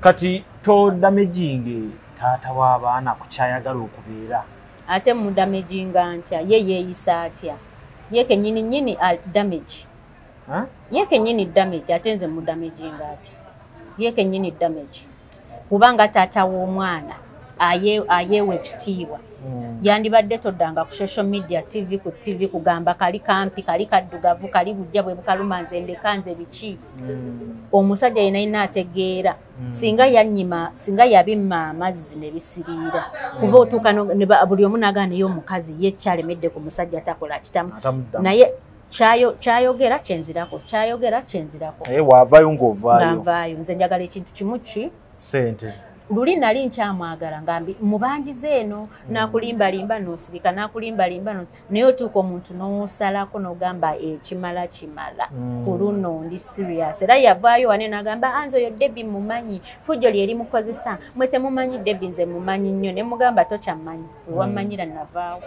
Kati todamaginge taata w'abaana ku kyayagala okubeera. Ate mudamaginga ntya? Ye yeeyisa atya? Ye kennyini nnyini damage. Ye kennyini damage, ate nze mudamaginga atya? Ye kennyini damage. Kubanga taata w'omwana ayeewa ekitiibwa. Yandibadde toddanga ku social media, TV ku TV, kugamba kali kampi, kali kaddugavu, kali bujja bwe bukaluma, nze ndeka, nze biki. Omusajja yenna yina ategeera, singa yannyima, singa yabimma amazzi ne bisiriira, kuba otuuka buli omu n'agamba, naye omukazi ye kyalemedde ku musajja takola kitamu. Atamuddamu. Naye kyayogera kyenzirako, kyayogera kyenzirako. Naye waavaayo nga ng'ovaayo. Nvaayo. Nze njagala ekintu kimu ki? Sente. Luli nali nkyamwagala nga mubanjiza eno, nakulimbalimba nosirika, nakulimbalimba, naye otuuka omuntu n'osalako n'ogamba ekimala kimala. Ku luno ndi serious. Era yavaayo wane n'agamba, "Ah, nze oyo Debi mumanyi, fujjo lye erimukozesa, mwe temumanyi Debi, nze mumanyi nnyo." Ne mugamba, "Tokyammanyi, wewammanyira navaawo."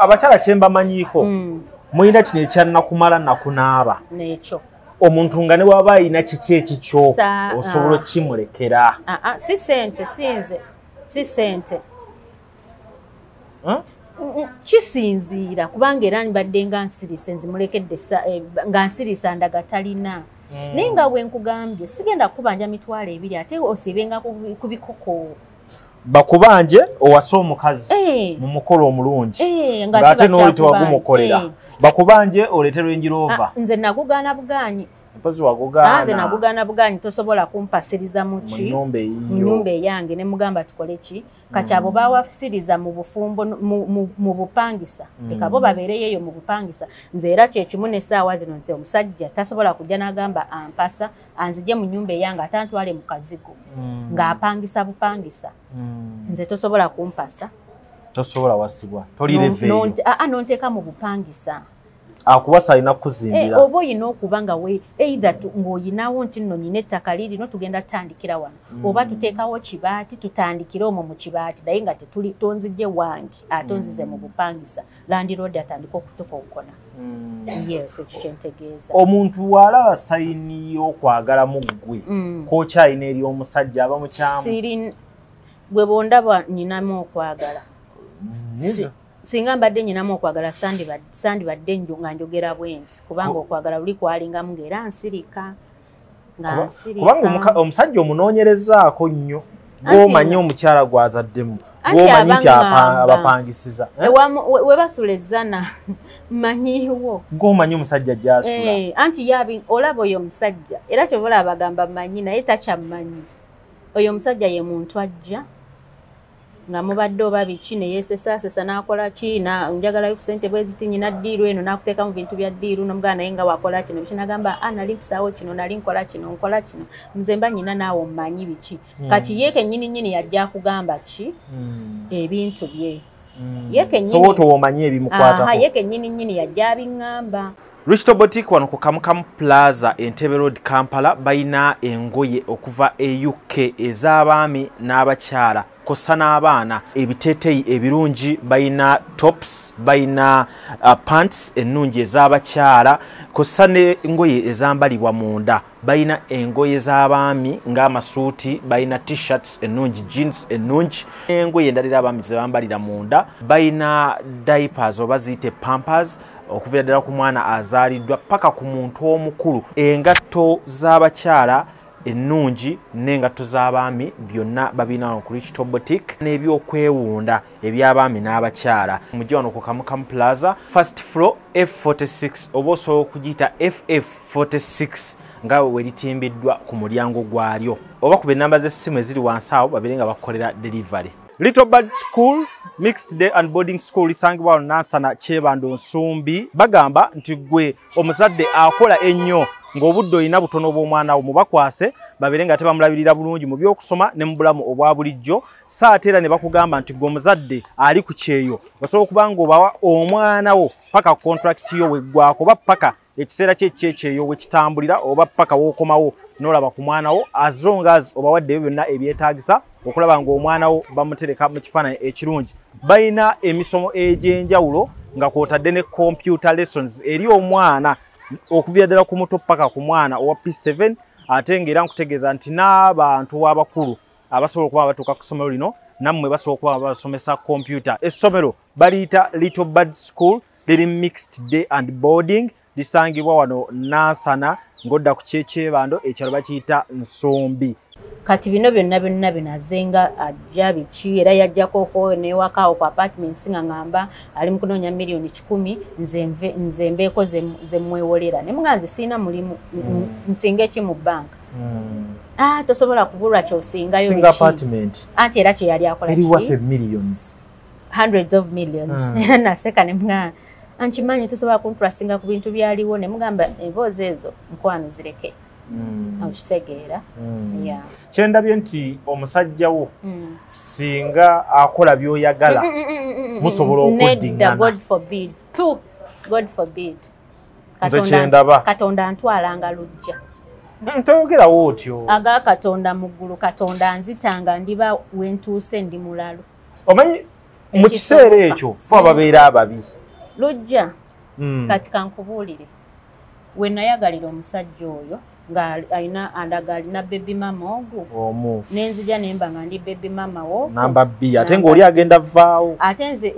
Abakyala kyembamanyiiko, mulina kino ekyannakumala nakunaaba. Nekyo. Omuntu nga ne waba ayina kiki ekikyo, osobola ah. okukimulekera. Ah, ah, si sente, si nze, si sente. Huh? Kisinziira kubanga era mbadde nga nsirise, nzimulekedde nga nsirisa ndaga talina, naye nga bwe nkugambye, sigenda kukubanja 20,000 ate osiibenga ku bikoko. Bakubanje owase omukazi mu mukolo omulungi, ng'ate n'oli tewagumukolera. Bakubanje oleete Range Rover. Ah, nze nagugaana bugaanyi. Mpozi Ah, nze wagugaana. Nagugaana bugaanyi. Tosobola kumpasiriza mu muki nnyumba mu eyiyo. Nnyumba eyange. Ne mugamba, "Tukole ki?" Kati abo bawasiriza mu bufumbo, mu bupangisa, leka bo babeereyo eyo mu bupangisa. Nze era kyekimu n'essaawa zino nti omusajja tasobola kujja n'agamba ampasa, anzije mu nnyumba eyange ate antwale mu kazigo ng'apangisa bupangisa. Nze tosobola kumpasa. Tosobola wasibwa, toli level eyo. Ah, nonteeka mu bupangisa. Akuwasa alina kukuzimbira. Oba oyina okuba nga we either ng'oyinawo nti nno nyina ettaka lirino, tugenda tutandikira wano, oba tuteekawo kibaati, tutandikire omwo mu kibaati, naye nga tetuli tonzijje wange ate onzize mu bupangisa, landlord atandika okutukonkona. Yes, ekyo kyentegeeza. Omuntu w'alaba sign y'okwagala mu ggwe k'okyalina eri omusajja, aba mukyamu? Siri gwe bondaba nyinamu okwagala. Nizo. Singa mbadde nyinamu okwagala, sandibadde nga njogera bwe nti, kubanga okwagala luli kwalingamu ng'era nsirika nga nsirika. Kubanga omusajja omunoonyerezaako nnyo, Anti gw'omanyi omukyala gw'azaddemu, Anti gw'omanyi nti abaŋŋamba. abapangisiza, eh? We basula ezzana manyiiwo. Gw'omanyi omusajja gy'asula. Eh, anti yabi olaba oyo omusajja, era kyova olaba bagamba manyi, naye takyammanyi. Oyo omusajja ye muntu ajja nga mubadde oba biki, ne yeesesaasesa n'akola ki, na njagalayo ku sente bwe ziti, nyina deal eno, n'akuteeka mu bintu bya deal, nomugana naye nga wakola kino biki, nagamba, "Ah, nali mpisaawo kino, nali nkola kino, nkola kino." Nze mba nyina naawe omumanyi biki. Kati ye kennyini nnyini yajja akugamba ki ebintu bye. Ye kennyini. So wotowomanyi ebimukwatako. Aha, ye kennyini nnyini yajja abiŋŋamba. Richto Boutique wano ku Kamukamu Plaza, Entebbe Road, Kampala, balina engoye okuva e UK ez'abaami n'abakyala kossa n'abaana, ebiteeteeyi ebirungi, balina tops, balina pants ennungi ez'abakyala kossa n'engoye ezambalibwa munda. Balina engoye z'abaami ng'amasuuti, balina T-shirts ennungi, jeans ennungi, engoye endala era abaami ze bambalira munda. Balina diapers oba ziyite pampers, okuviira ddala ku mwana azaaliddwa paka ku muntu omukulu, engatto z'abakyala ennungi n'engatto z'abaami, byonna babirina wano ku Richto Boutique, n'ebyokwewunda eby'abaami n'abakyala. Mujje wano ku Kamukamu Plaza, first floor, F46, oba osobola okugiyita FF46 nga we litimbiddwa ku mulyango gwalyo, oba kuba ennamba z'essimu eziri wansi awo, babeere nga bakukolera delivery. Little Bird School Mixed Day and Boarding School lisangibwa wano Nansana, Kyebando, Nsumbi. Bagamba nti gwe omuzadde akola ennyo ng'obudde olina butono bw'omwana wo, mubakwase babeere nga tebamulabirira bulungi mu by'okusoma ne mu bulamu obwa bulijjo. So ate era ne bakugamba nti gwe omuzadde ali ku kyeyo, osobola okuba ng'obawa omwana wo paka contract yo weggwako, oba paka ekiseera kye ekyekyeyo wekitambulira, oba paka wookomawo n'olaba ku mwana wo, as long as obawadde ebyo byonna ebyetaagisa okulaba ng'omwana wo bamutereka mu kifaananyi ekirungi. Balina emisomo egy'enjawulo nga kw'otadde ne computer lessons eri omwana okuviira ddala ku muto paka ku mwana owa P7. Ate ng'era nkutegeeza nti n'abantu abakulu abasobola okuba batuuka ku ssomero lino nammwe basobola okuba basomesa kompyuta. Essomero baliyita Little Bird School, liri mixed day and boarding, lisangibwa wano Nansana ng'odda ku Kyekyebando, ekyalo bakiyita Nsombi. Kati bino byonna byonna binazenga ajja biki, era yajjakoko newakaawo ku apartments nga ngamba ali mu kunoonya 100,000,000, nze mbeeko ze mwewolera. Ne muga nze sirina mulimu, nsinga eki mu banka. Tosobola kubulwa ky'osingayo Singa apartment. Anti era kye yali akola Eri worth millions. Hundreds of millions. Naseka ne muga ankimanyi tosobola kuntrusinga ku bintu byaliwo, ne mugamba emboozi ezo nkwano zireke. Okitegeera. Yeah. Kyendabye nti omusajja wo singa akola by'oyagala musobola okuddingana. God forbid. God forbid. Nze kyendaba. Katonda antwalanga lujja. Toyogerawo otyo. Aga Katonda mu ggulu, Katonda nzitanga ndiba wentuuse ndi mulalu. Omanyi mu kiseera ekyo ffe ababeera ababi. Lujja. Kati kankubuulire. We nayagalira omusajja oyo nga alina andaga alina baby mama ogu. Omu. Nenzija nemba nga ndi baby mama wo. Namba B ate ng'oli agenda vaawo. Ate nze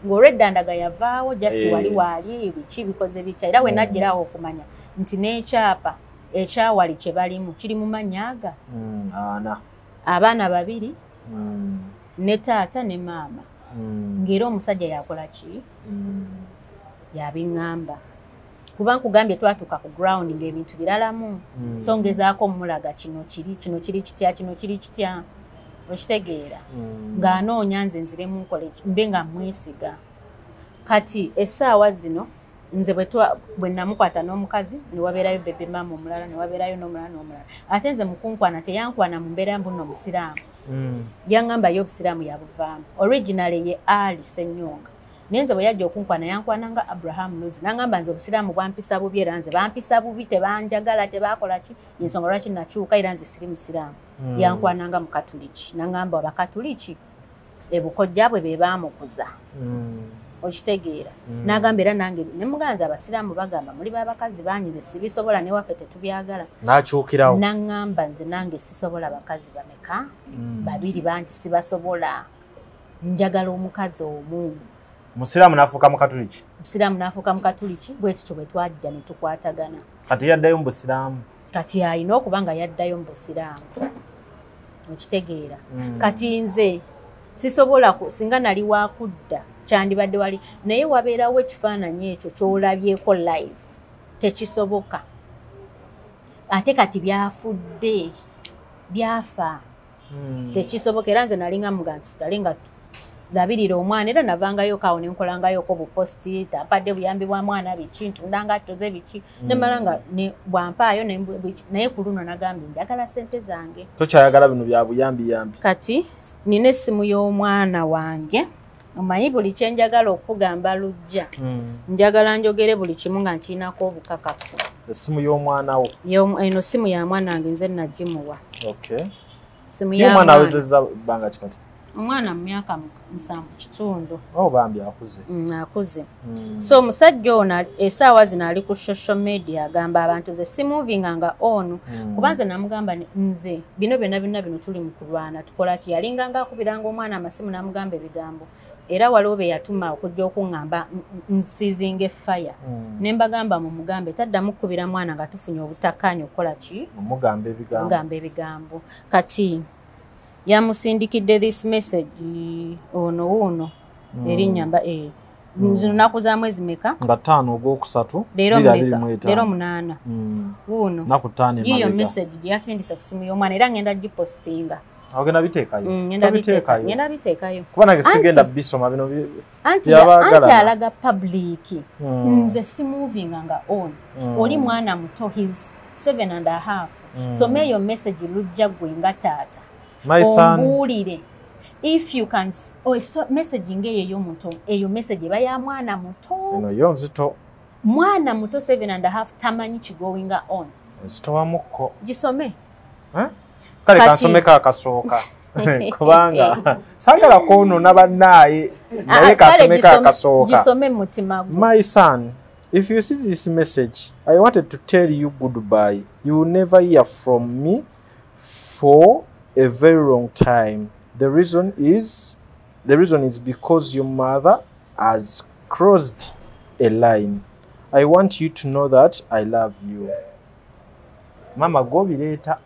ng'olwedda andaga yavaawo just wali wali biki bikoze bitya, era we najjirawo okumanya nti n'ekyapa ekyawali kye balimu kiri mu mannya aga. Ana. Abaana babiri ne taata ne maama. Ng'era omusajja yakola ki? Yabiŋŋamba. Kuba nkugambye twatuuka ku ground ng'ebintu biralamu. So ngezaako mmulaga kino kiri, kino kiri kitya, kino kiri kitya. Okitegeera. Ng'anoonya nze nziremu nkole mbe nga mwesiga. Kati essaawa zino nze bwe namukwata n'omukazi ne wabeerayo baby mama omulala, ne wabeerayo n'omulala n'omulala. Ate nze mukunkwana teyankwana mu mbeera mbu nno Musiraamu. Yaŋŋamba ye obusiraamu yabuvaamu. Originally ye Ali Ssenyonga. Naye nze bwe yajja okunkwana yankwana nga Abraham Luzi. N'aŋŋamba nze obusiraamu bwampisa bubi, era nze bampisa bubi, tebanjagala, tebakola ki, ensonga lwaki nakyuka era nze siri Musiraamu. Yankwana nga Mukatuliki. N'aŋŋamba Abakatuliki ebukojja bwe be baamukuza. Okitegeera. N'agamba era nange ne muganza abasiraamu bagamba muli b'abakazi bangi nze sibisobola newaffe tetubyagala. N'akyukirawo. N'aŋŋamba nze nange sisobola bakazi bameka, babiri bangi sibasobola. Njagala omukazi omu. Musiraamu n'afuuka Mukatuliki. Musiraamu n'afuuka Mukatuliki, bwe tutyo bwe twajja ne tukwatagana. Kati yaddayo mu Busiraamu. Kati alina okuba nga yaddayo mu Busiraamu. Okitegeera. Kati nze sisobola singa nali wakudda kyandibadde wali, naye wabeerawo ekifaananyi ekyo ky'olabyeko live tekisoboka. Ate kati byafudde, byafa. Tekisoboka. Era nze nalinga muga nti sigale nga labirira omwana, era navangayo kaawo ne nkolangayoko bupositi, tampadde buyambi bwa mwana biki, ntundanga toze biki, nemala nga bwampaayo naye ku luno nagambye njagala ssente zange. Tokyayagala bino bya buyambi yambi. Kati nina essimu y'omwana wange. Omanyi buli kye njagala okugamba Lujja. Njagala njogere buli kimu nga nkirinako obukakafu. Essimu y'omwana wo? Eno ssimu ya mwana wange nze nagimuwa. Okay. Simu ya mwana awezezza bbanga ki kati? Omwana mu myaka 7.5. Oh, bambi akuze. Akuze. So omusajja ono essaawa zino ali ku social media agamba abantu nze simuvinga nga ono. Kuba nze namugamba nze bino byonna byonna bino tuli mu kulwana tukola ki, yalinga nga akubiranga omwana amasimu n'amugamba ebigambo. Era waliwo be yatuma okujja okuŋŋamba nsizinga effaya. Ne mbagamba mumugambe taddamu kkubira mwana nga tufunye obutakkaanya okukola ki? Omugamba ebigambo. Omugamba ebigambo. Kati yamusindikidde this message ono wuuno erinnya mba zino nnaku za mwezi meka? Nga 5 ogwokusatu, Leero 2025. Leero 8. Wuuno. Nnaku 5 Yiyo emabega. message gye yasindise ku simu y'omwana era ngenda gipostinga. Ogenda biteekayo? Ngenda biteekayo. Kuba nange sigenda bisoma bino Anti alaga public. Nze simuvinga nga on. Oli mwana muto, he's 7.5. So may your message Lujja gwe nga taata. My son. Ombuulire. If you can, so message ng'eyo ey'omuto, eyo message eba ya mwana muto. Eno yo nzito. Mwana muto 7.5 tamanyi kigoinga on. Nzito wa mukko. Gisome. Kale kansomeko akasooka. Kubanga saagala kwonoona bannaaye, naye kansomeko akasooka. Gisome mutima gwo. My son, If you see this message, I wanted to tell you goodbye. You will never hear from me for a very long time. The reason is because your mother has crossed a line. I want you to know that I love you. Mama gobireeta.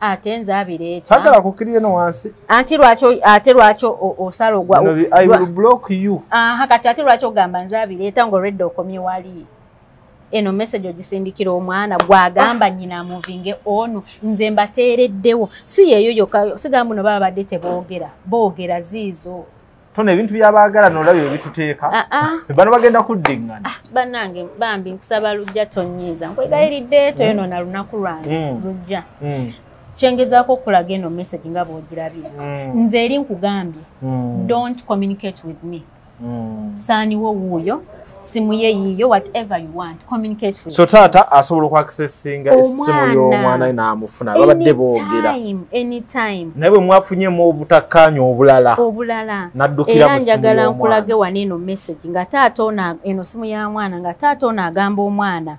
Ate nze abireeta. Sagala kukirira no wansi. Anti lwakyo ate lwakyo osala ogwa. No, I will block you. Aha, kati ate lwakyo ogamba nze abireeta ng'olwedde okomye wali. Eno message ogisindikira omwana gwagamba nnyina amuvinge ono nze mbateereddewo. Si yeeyo yokka sigamba muno baba badde teboogera. Boogera ziizo. Tona ebintu by'abaagala n'olabye bituteeka. Bano bagenda kuddingana. Bannange bambi nkusaba Lujja tonnyiiza. Nkwegayiridde toyonoona lunaku lwange Lujja. Kyengezaako okulaga eno message nga bw'ogirabye. Nze eri nkugambye, don't communicate with me. Saaniwo wuuyo, simu ye yiyo, whatever you want, communicate with So taata asobola okwaccessinga essimu y'omwana n'amufuna, babadde boogera. Anytime. Naye bwe mwafunyemu obutakkaanya obulala. N'addukira mu Era ssimu njagala y'omwana. nkulage wano eno message nga taata ono eno simu ya mwana nga taata ono agamba omwana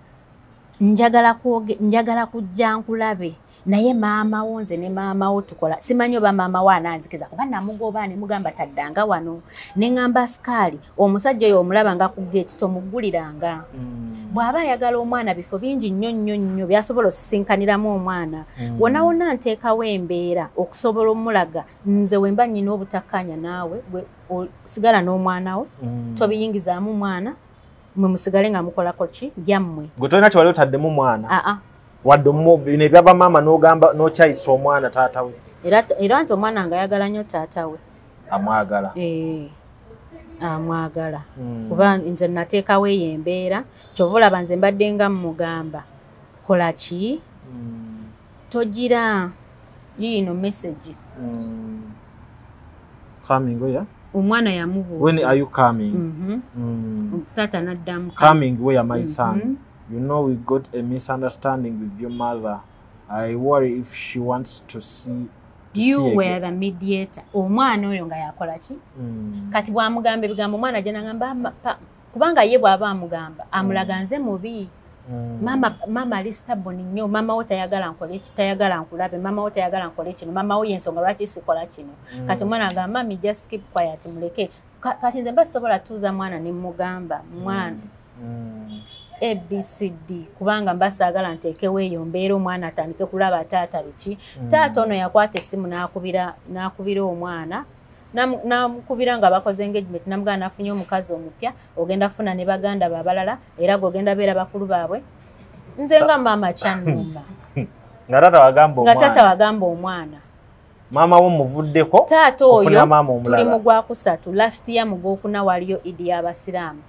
njagala kujja nkulabe. Naye maama wo nze ne maama wo tukola simanyi oba maama wo ananzikiza kuba namugoba ne mugamba taddanga wano ne ŋŋamba asikaali omusajja oyo omulaba nga ku gate tomugguliranga. Bw'aba ayagala omwana bifo bingi nnyo nnyo nnyo by'asobola okusisinkaniramu omwana. Wonna wonna nteekawo embeera okusobola omulaga nze we mba nnyina obutakkaanya naawe gwe osigala n'omwana wo tobiyingizaamu mwana mwe musigale nga mukolako ki byammwe. Gwe tolina kye wali otaddemu mwana. Wadde bino ebyaba maama n'ogamba n'okyayisa omwana taata we. Era nze omwana nga ayagala nnyo taata we. Amwagala. Amwagala. Kuba nze nateekawo eyo embeera kyova olaba nze mbadde nga mmugamba kola ki togira yiino message. Coming, where? Omwana yamubuuza. When are you coming? Taata n'addamu. Coming where, my son? You know we got a misunderstanding with your mother. I worry if she wants to see. You were the mediator. Omwana oyo nga yakola ki? Kati bw'amugamba ebigambo omwana ajja n'agamba kubanga ye bw'aba amugamba amulaga nze mubi. Mama ali stubborn nnyo, mama wo tayagala nkole ki, tayagala nkulabe, mama wo tayagala nkole kino, mama wo y'ensonga lwaki sikola kino. Kati omwana agamba mami just keep quiet muleke. Kati nze mba sisobola tuuza mwana ne mmugamba mwana. A, B, C, D kubanga mba saagala nteekewo eyo mbeera omwana atandike kulaba taata biki. Taata ono yakwata essimu n'akubira omwana n'amukubira nga bakoze engagement n'amugamba nafunye omukazi omupya ogenda kufuna ne baganda be abalala era gw'ogenda beera bakulu baabwe. Nze nga maama kyannumba. Nga taata wagamba omwana. Maama wo muvuddeko taata oyo tuli mu gwakusatu last year mu gwokuna waliyo Idi y'Abasiraamu.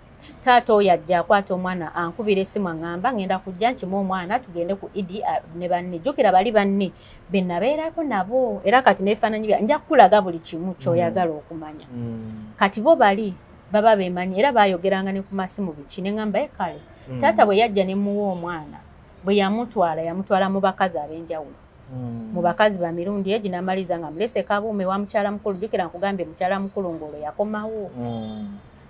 Taata oyo ajja akwata omwana ankubira essimu aŋŋamba ngenda kujja nkime omwana tugende ku Idi ne banne. Jjukira bali banne be nabeerako nabo era kati n'ebifaananyi bya nja kukulaga buli kimu ky'oyagala okumanya. Kati bo bali baba beemanyi era baayogeranga ne ku masimu biki ne ŋŋamba ye kale. Taata bwe yajja ne muwa omwana bwe yamutwala mu bakazi ab'enjawulo. Mu bakazi ba mirundi egi n'amaliza nga mulese Kabuume wa mukyala mukulu. Jjukira nkugambye mukyala mukulu ng'olwo yakomawo.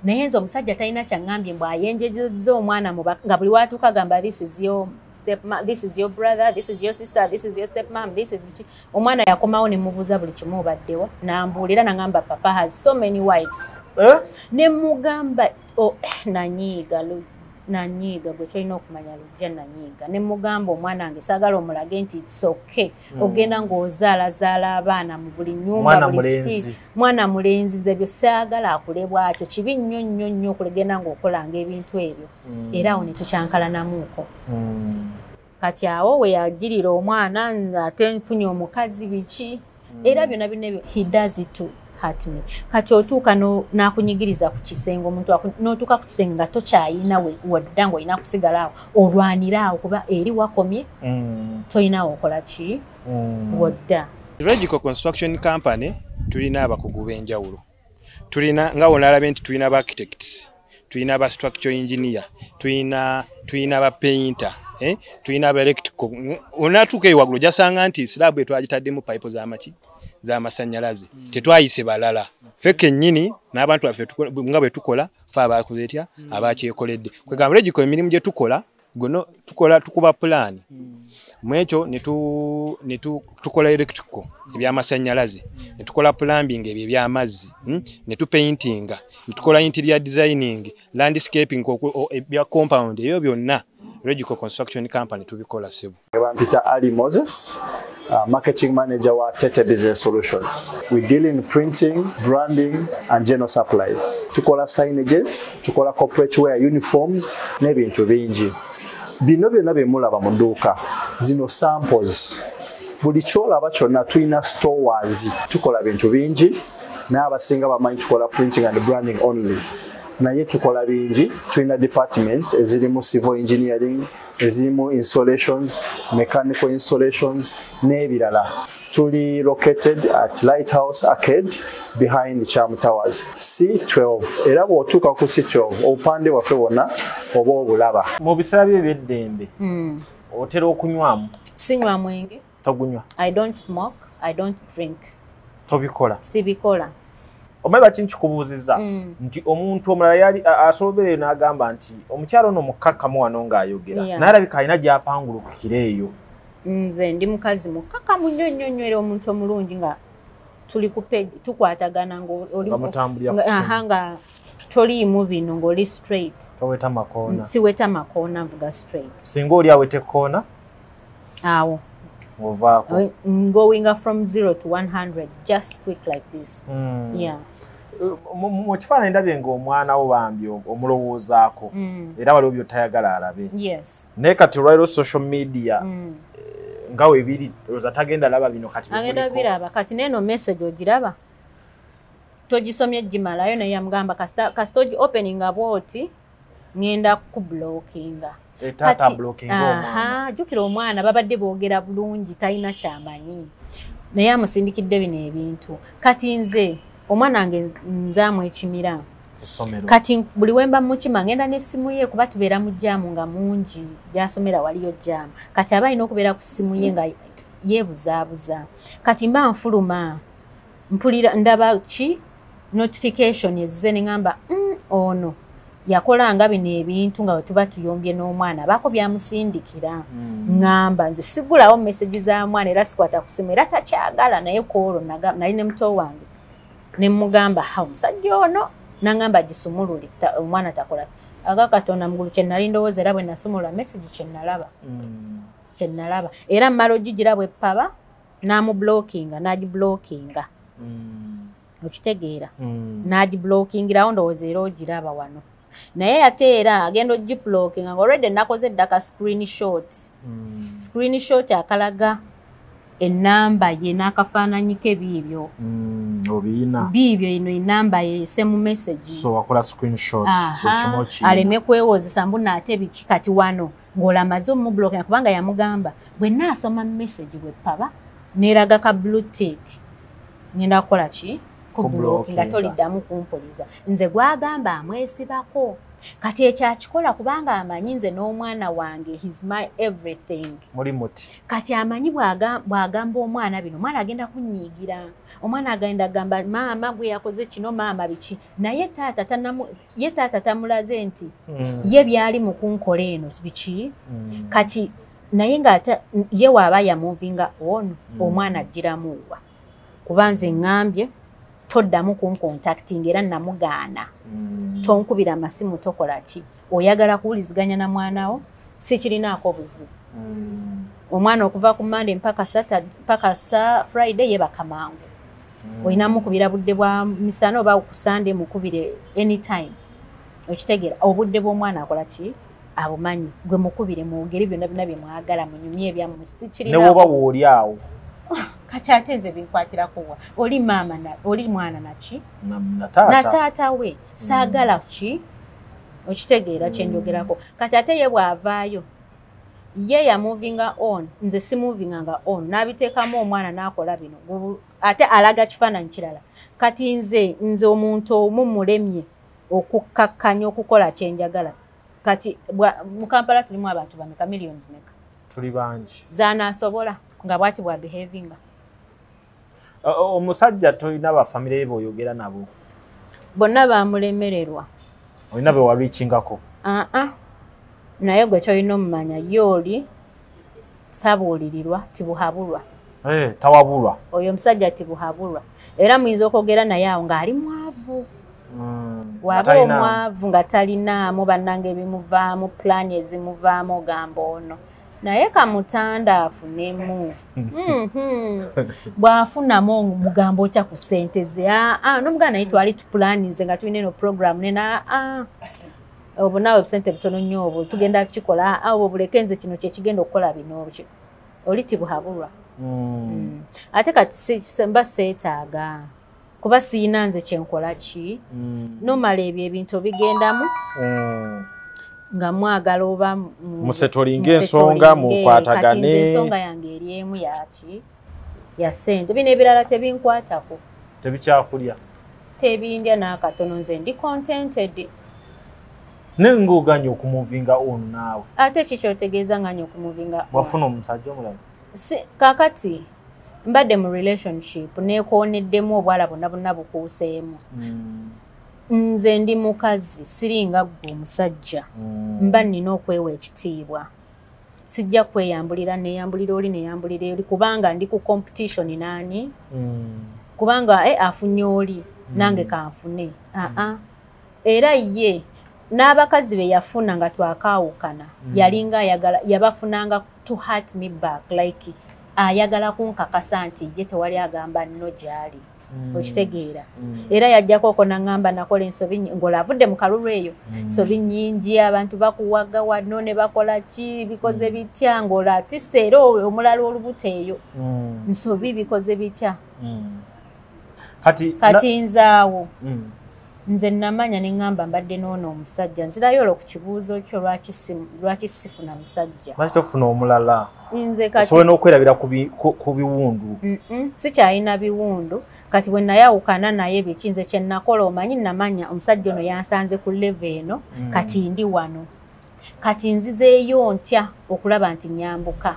Naye nze omusajja talina kyaŋŋambye mbu ayenjezezza omwana nga buli watuuka agamba this is your step, this is your brother, this is your sister, this is your step mom, this is omwana yakomawo ne mubuuza buli kimu obaddewa nambuulira n'aŋŋamba papa has so many wives. Ne mugamba nanyiiga nanyiiga gwe kyolina okumanya Lujja nanyiiga ne mugamba omwana wange saagala omulage nti it's okay ogenda ng'ozaalazaala abaana mu buli nnyumba buli street mwana mulenzi nze byo saagala akule bw'atyo kibi nnyo nnyo nnyo okulegenda ng'okolanga ebintu ebyo era awo ne tukyankalanamuuko. Kati awo we yagirira omwana ate nfunye omukazi biki era byonna byonna ebyo he does it to hurt me. Kati otuuka n'akunyigiriza ku kisenge omuntu n'otuuka ku kisenge nga tokyayina wadda ng'olina kusigala awo olwanira awo kuba eri wakomye tolina okola ki wadda. Regico Construction Company tulina abakugu b'enjawulo. Tulina nga wonalabye nti tulina ba architects, tulina ba structural engineer, tulina ba painter, Tulina aba electrical. Onatuuka eyo waggulu ojasanga nti slab etwagitaddemu pipe z'amaki z'amasannyalaze. Tetwayise balala, ffe kennyini n'abantu baffe nga bwe tukola fe abakoze etya abakyekoledde. Kwegamba Regico emirimu gye tukola gono tukola tukuba pulaani mu ekyo ne tukola electrical ebyamasannyalaze, ne tukola plumbing ebyo ebyamazzi, ne tupaintinga, ne tukola interior designing, landscaping, ebya compound, ebyo byonna Regico Construction Company tubikola ssebo. Bampita Ali Moses, marketing manager wa Tete Business Solutions. We deal in printing, branding and general supplies. Tukola signages, tukola corporate wear, uniforms n'ebintu bingi. Bino byonna bye mulaba mu dduuka, zino samples. Buli ky'olaba kyonna tulina stores. Tukola bintu bingi, naye abasinga bamanyi tukola printing and branding only. Naye tukola bingi, tulina departments ezirimu civil engineering, ezirimu installations, mechanical installations n'ebirala. Tuli located at Lighthouse Arcade behind Charm Towers C12. Era bw'otuuka ku C12 obupande bwaffe bwonna oba obulaba. Mu biseera byo eby'eddembe otera okunywamu? Sinywa mwenge. Togunywa? I don't smoke, I don't drink. Tobikola? Sibikola. Omanyi lwaki nkikubuuzizza? Nti omuntu omulala yali asobola n'agamba nti omukyala ono mukkakkamu wano ng'ayogera, naye alabika alina gy'apangulukukira eyo. Nze ndi mukazi mukkakkamu nnyo nnyo nnyo, era omuntu omulungi nga tuli ku page tukwatagana nga toliimu bino ng'oli straight. Toweta makoona? Siweta makoona, nvuga straight. Singa oli aweta ekkoona? Awo. Ovaako. Going from 0 to 100 just quick like this. Yeah. Mu kifaananyi ndabye ng'omwana wo bambi omulowoozaako, era waliwo by'otayagala alabe. Yes. Naye kati olwaliro social media nga webiri, olowooza tagenda laba bino kati agenda biraba. Kati n'eno message ogiraba togisomye gimalayo, naye yamugamba kasita ogi openinga bw'oti ngenda kublockinga. Taata blockinga omwana. Jjukira omwana babadde boogera bulungi, talina kyamanyi, naye amusindikidde bino ebintu. Kati nze omwana wange nzaamu ekimira. Kati buli wemba mukima ngenda n'essimu ye, kuba tubeera mu jjaamu nga mungi, gy'asomera waliyo jjaamu. Kati aba alina okubeera ku ssimu ye nga yeebuzaabuza. Kati mba nfuluma mpulira ndaba ki notification ezze ne ŋŋamba ono yakola nga bino ebintu nga bwe tuba tuyombye n'omwana abaako byamusindikira. Ŋŋamba nze sigulawo message za mwana era sikwata ku ssimu era takyagala. Naye ku olwo nali ne muto wange ne mmugamba ha omusajja ono, n'aŋŋamba gisumulule omwana takola. Aga Katonda mugulu kye nali ndowooza, era bwe nasumulula message kye nalaba era mmala ogigira bwe ppaba n'amublockinga, n'agiblockinga. Okitegeera? N'agiblockingira ndowooza era ogiraba wano. Naye ate era agenda ogiblockinga nga already nakoze dda ka screenshot. Screenshot akalaga ennamba ye n'akafaananyi ke biibyo. Obiina. Biibyo eno ennamba ye same message. So wakola screenshot ekimo. Aleme kwewozesa mbu naate biki. Kati wano ng'olamaze omublockinga kubanga yamugamba bwe naasoma message bwe ppaba neeraga ka blue tick ngenda kukola ki? Kublockinga, toliddamu kumpuliza. Nze gwagamba amwesibako. Kati ekyo akikola kubanga amanyi nze n'omwana wange, he's my everything. Muli muti. Kati amanyi bw'agamba omwana bino, omwana agenda kunyiigira. Omwana agenda agamba maama gwe yakoze kino, maama biki. Naye taata tamulaze nti ye byali mu kunkola eno biki. Kati naye ng'ate ye waaba yamuvinga on, omwana aggiramuwa. Kuba nze ŋŋambye toddamu kuncontacting era namugaana. Tonkubira amasimu, tokola ki. Oyagala kuwuliziganya na mwana wo, sikirinaako buzibu. Omwana okuva ku Monday mpaka Saturday, mpaka Friday yeebaka mangu. Olina mukubira budde bwa misana oba ku Sunday mukubire anytime. Okitegeera? Obudde bw'omwana akola ki? Abumanyi. Gwe mukubire mwogere byonna byonna bye mwagala, munyumye ebyammwe, sikirinaako Ne bw'oba w'oli awo. Kati ate nze binkwatirako wa? Oli maama na oli mwana naki? Na taata. Na taata we. Saagala ki? Okitegeera kye njogerako. Kati ate ye bw'avaayo, ye ya movinga on, nze si movinganga on, n'abiteekamu omwana n'akola bino. Ate alaga kifaananyi kirala. Kati nze omuntu omu mulemye okukkakkanya okukola kye njagala. Kati mu Kampala tulimu abantu bameka, millions meka? Tuli bangi. Zanaasobola nga bwati bwa behavinga. Omusajja tolina bafamire ye boyogera nabo? Bonna bamulemererwa. Olina be wareachingako? Aa, naye gwe kyolina omumanya, yooli sabuulirirwa, tibuhabulwa. Tawabulwa. Oyo omusajja tibuhabulwa, era muyinza okwogera naye awo ng'ali mwavu. Waba omwavu nga talinaamu, bannange ebimuvaamu, pulaani ezimuvaamu, ogamba ono naye kamutanda afunemu. Bw'afunamu mugamba otya ku ssente ze? N'omuganda naye twali tupulaanize nga tulina eno program nena, obwo naawe busente butono nnyo, obwo tugenda kukikola, obwo buleke, nze kino kyekigenda okukola bino, oli tibuhabulwa. Ate kati mba seetaaga kuba siina nze kyenkola ki. Nomala ebyo ebintu obigendamu nga mwagala oba musetolinga ensonga, mukwatagane. Ensonga yange eri emu yaki, ya ssente. Bino ebirala tebinkwatako. Tebikyakulya? Tebindya n'akatono, nze ndi contented. Naye ng'oganye okumuvinga on naawe. Ate ki kyotegeeza nganye okumuvinga? Wafuna omusajja omulala? Kakati mbadde mu relationship neekooneddemu, obwala bonna bonna bukuuseemu. Nze ndi mukazi, siringa ggwe omusajja. Mba nnina okwewa ekitiibwa, sijja kweyambulira neyambulira oli neyambulira oli, kubanga ndi ku competition naani, kubanga afunye oli nange kanfune. Era ye n'abakazi be yafuna nga twakaawukana, yalinga ayagala, yabafunanga to hurt me back, like ayagala kunkakasa nti ye tewali agamba nno gy'ali. Okitegeera? Era yajjako oko naŋŋamba nakola ensobi, ng'ola avudde mu kalulu eyo, nsobi nnyingi, abantu bakuwaga wano ne bakola ki, bikoze bitya, ng'ola atisse era omulala olubuto eyo, nsobi bikoze bitya. Kati nzaawo nze namanya ne ŋŋamba mbadde n'ono omusajja, nzirayo olwo ku kibuuzo kyo, lwaki sifuna musajja? Lwaki tofuna omulala? Nze kati osobola n'okwerabira ku biwundu. Sikyalina biwundu. Kati bwe nayawukana naye biki, nze kye nakola omanyi, namanya omusajja ono yansanze ku level eno, kati ndi wano, kati nzizeeyo ntya okulaba nti nyambuka?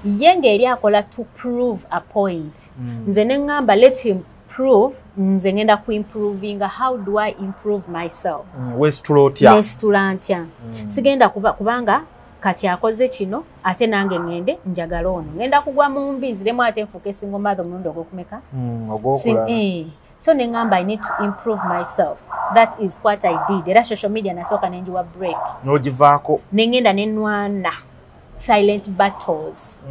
Ye ng'eri akola to prove a point. Nze ne ŋŋamba let him prove, nze ngenda ku improvinga. How do I improve myself? Weesitula otya? Nesitula ntya? Sigenda kuba, kubanga kati akoze kino, ate nange ngende njagala ono, ngenda kugwa mu mbi, nziremu ate nfuuke single mother omulundi ogwokumeka? Ogwokulala. So ne ŋŋamba I need to improve myself. That is what I did. Era social media nasooka nenjiwa break. N'ogivaako. Ne ŋŋenda ne nwana silent battles.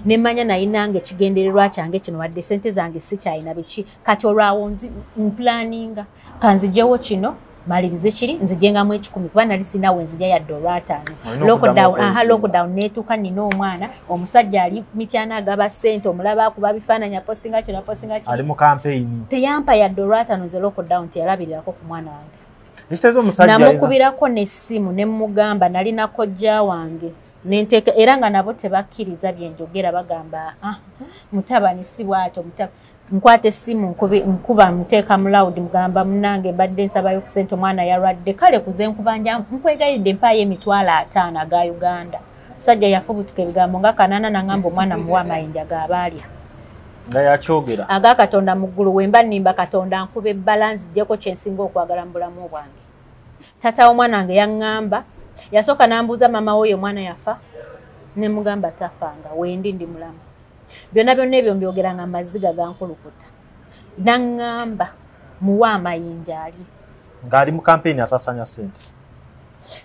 Nemanya naye nange ekigendererwa kyange kino, wadde sente zange sikyalina biki, kati olwawo mplaninga kanzijewo kino, malirize kiri, nzijengamu 1,000, kuba nali sinawe nzija yadde olwataano. Olina okuddamu Lockdown, aha. okwesimba. Lockdown neetuuka, nina omwana, omusajja ali mityana agaba ssente, omulaba akuba bifaananyi, apostinga kino, apostinga Ali kino. mu campaign. Teyampa yadde olwataano. Nze lockdown teyalabirirako ku mwana wange. Ekitegeeza omusajja Namukubirako n'essimu ne mugamba, nalina kojja wange nenteeka, era nga nabo tebakkiriza byenjogera, bagamba, "Ah, mutabani si bwatyo." Nkwata essimu, nkuba, muteeka mu loud, mugamba, "Munange, mbadde nsabayo ku ssente, omwana yalwadde, kale kuze nkubanja, nkwegayiridde mpaayo 50,000 aga Uganda." Musajja yafubutuka ebigambo nga kanaana, nangamba omwana muwa amayinja g'abaalya. Nga yakyogera. Aga Katonda mu ggulu, wemba nnimba, Katonda nkuba ebbala, nzijjeko kyensinga okwagala mu bulamu bwange. Tata w'omwana wange yaŋŋamba, yasooka n'ambuuza, "Maama w'oyo omwana yafa?" Ne mugamba, "Tafanga, wendi ndi mulamu." Byonna byonna ebyo mbyogera nga amaziga gankulukuta. Naŋŋamba muwe amayinja ali. Ng'ali mu campaign asasanya ssente.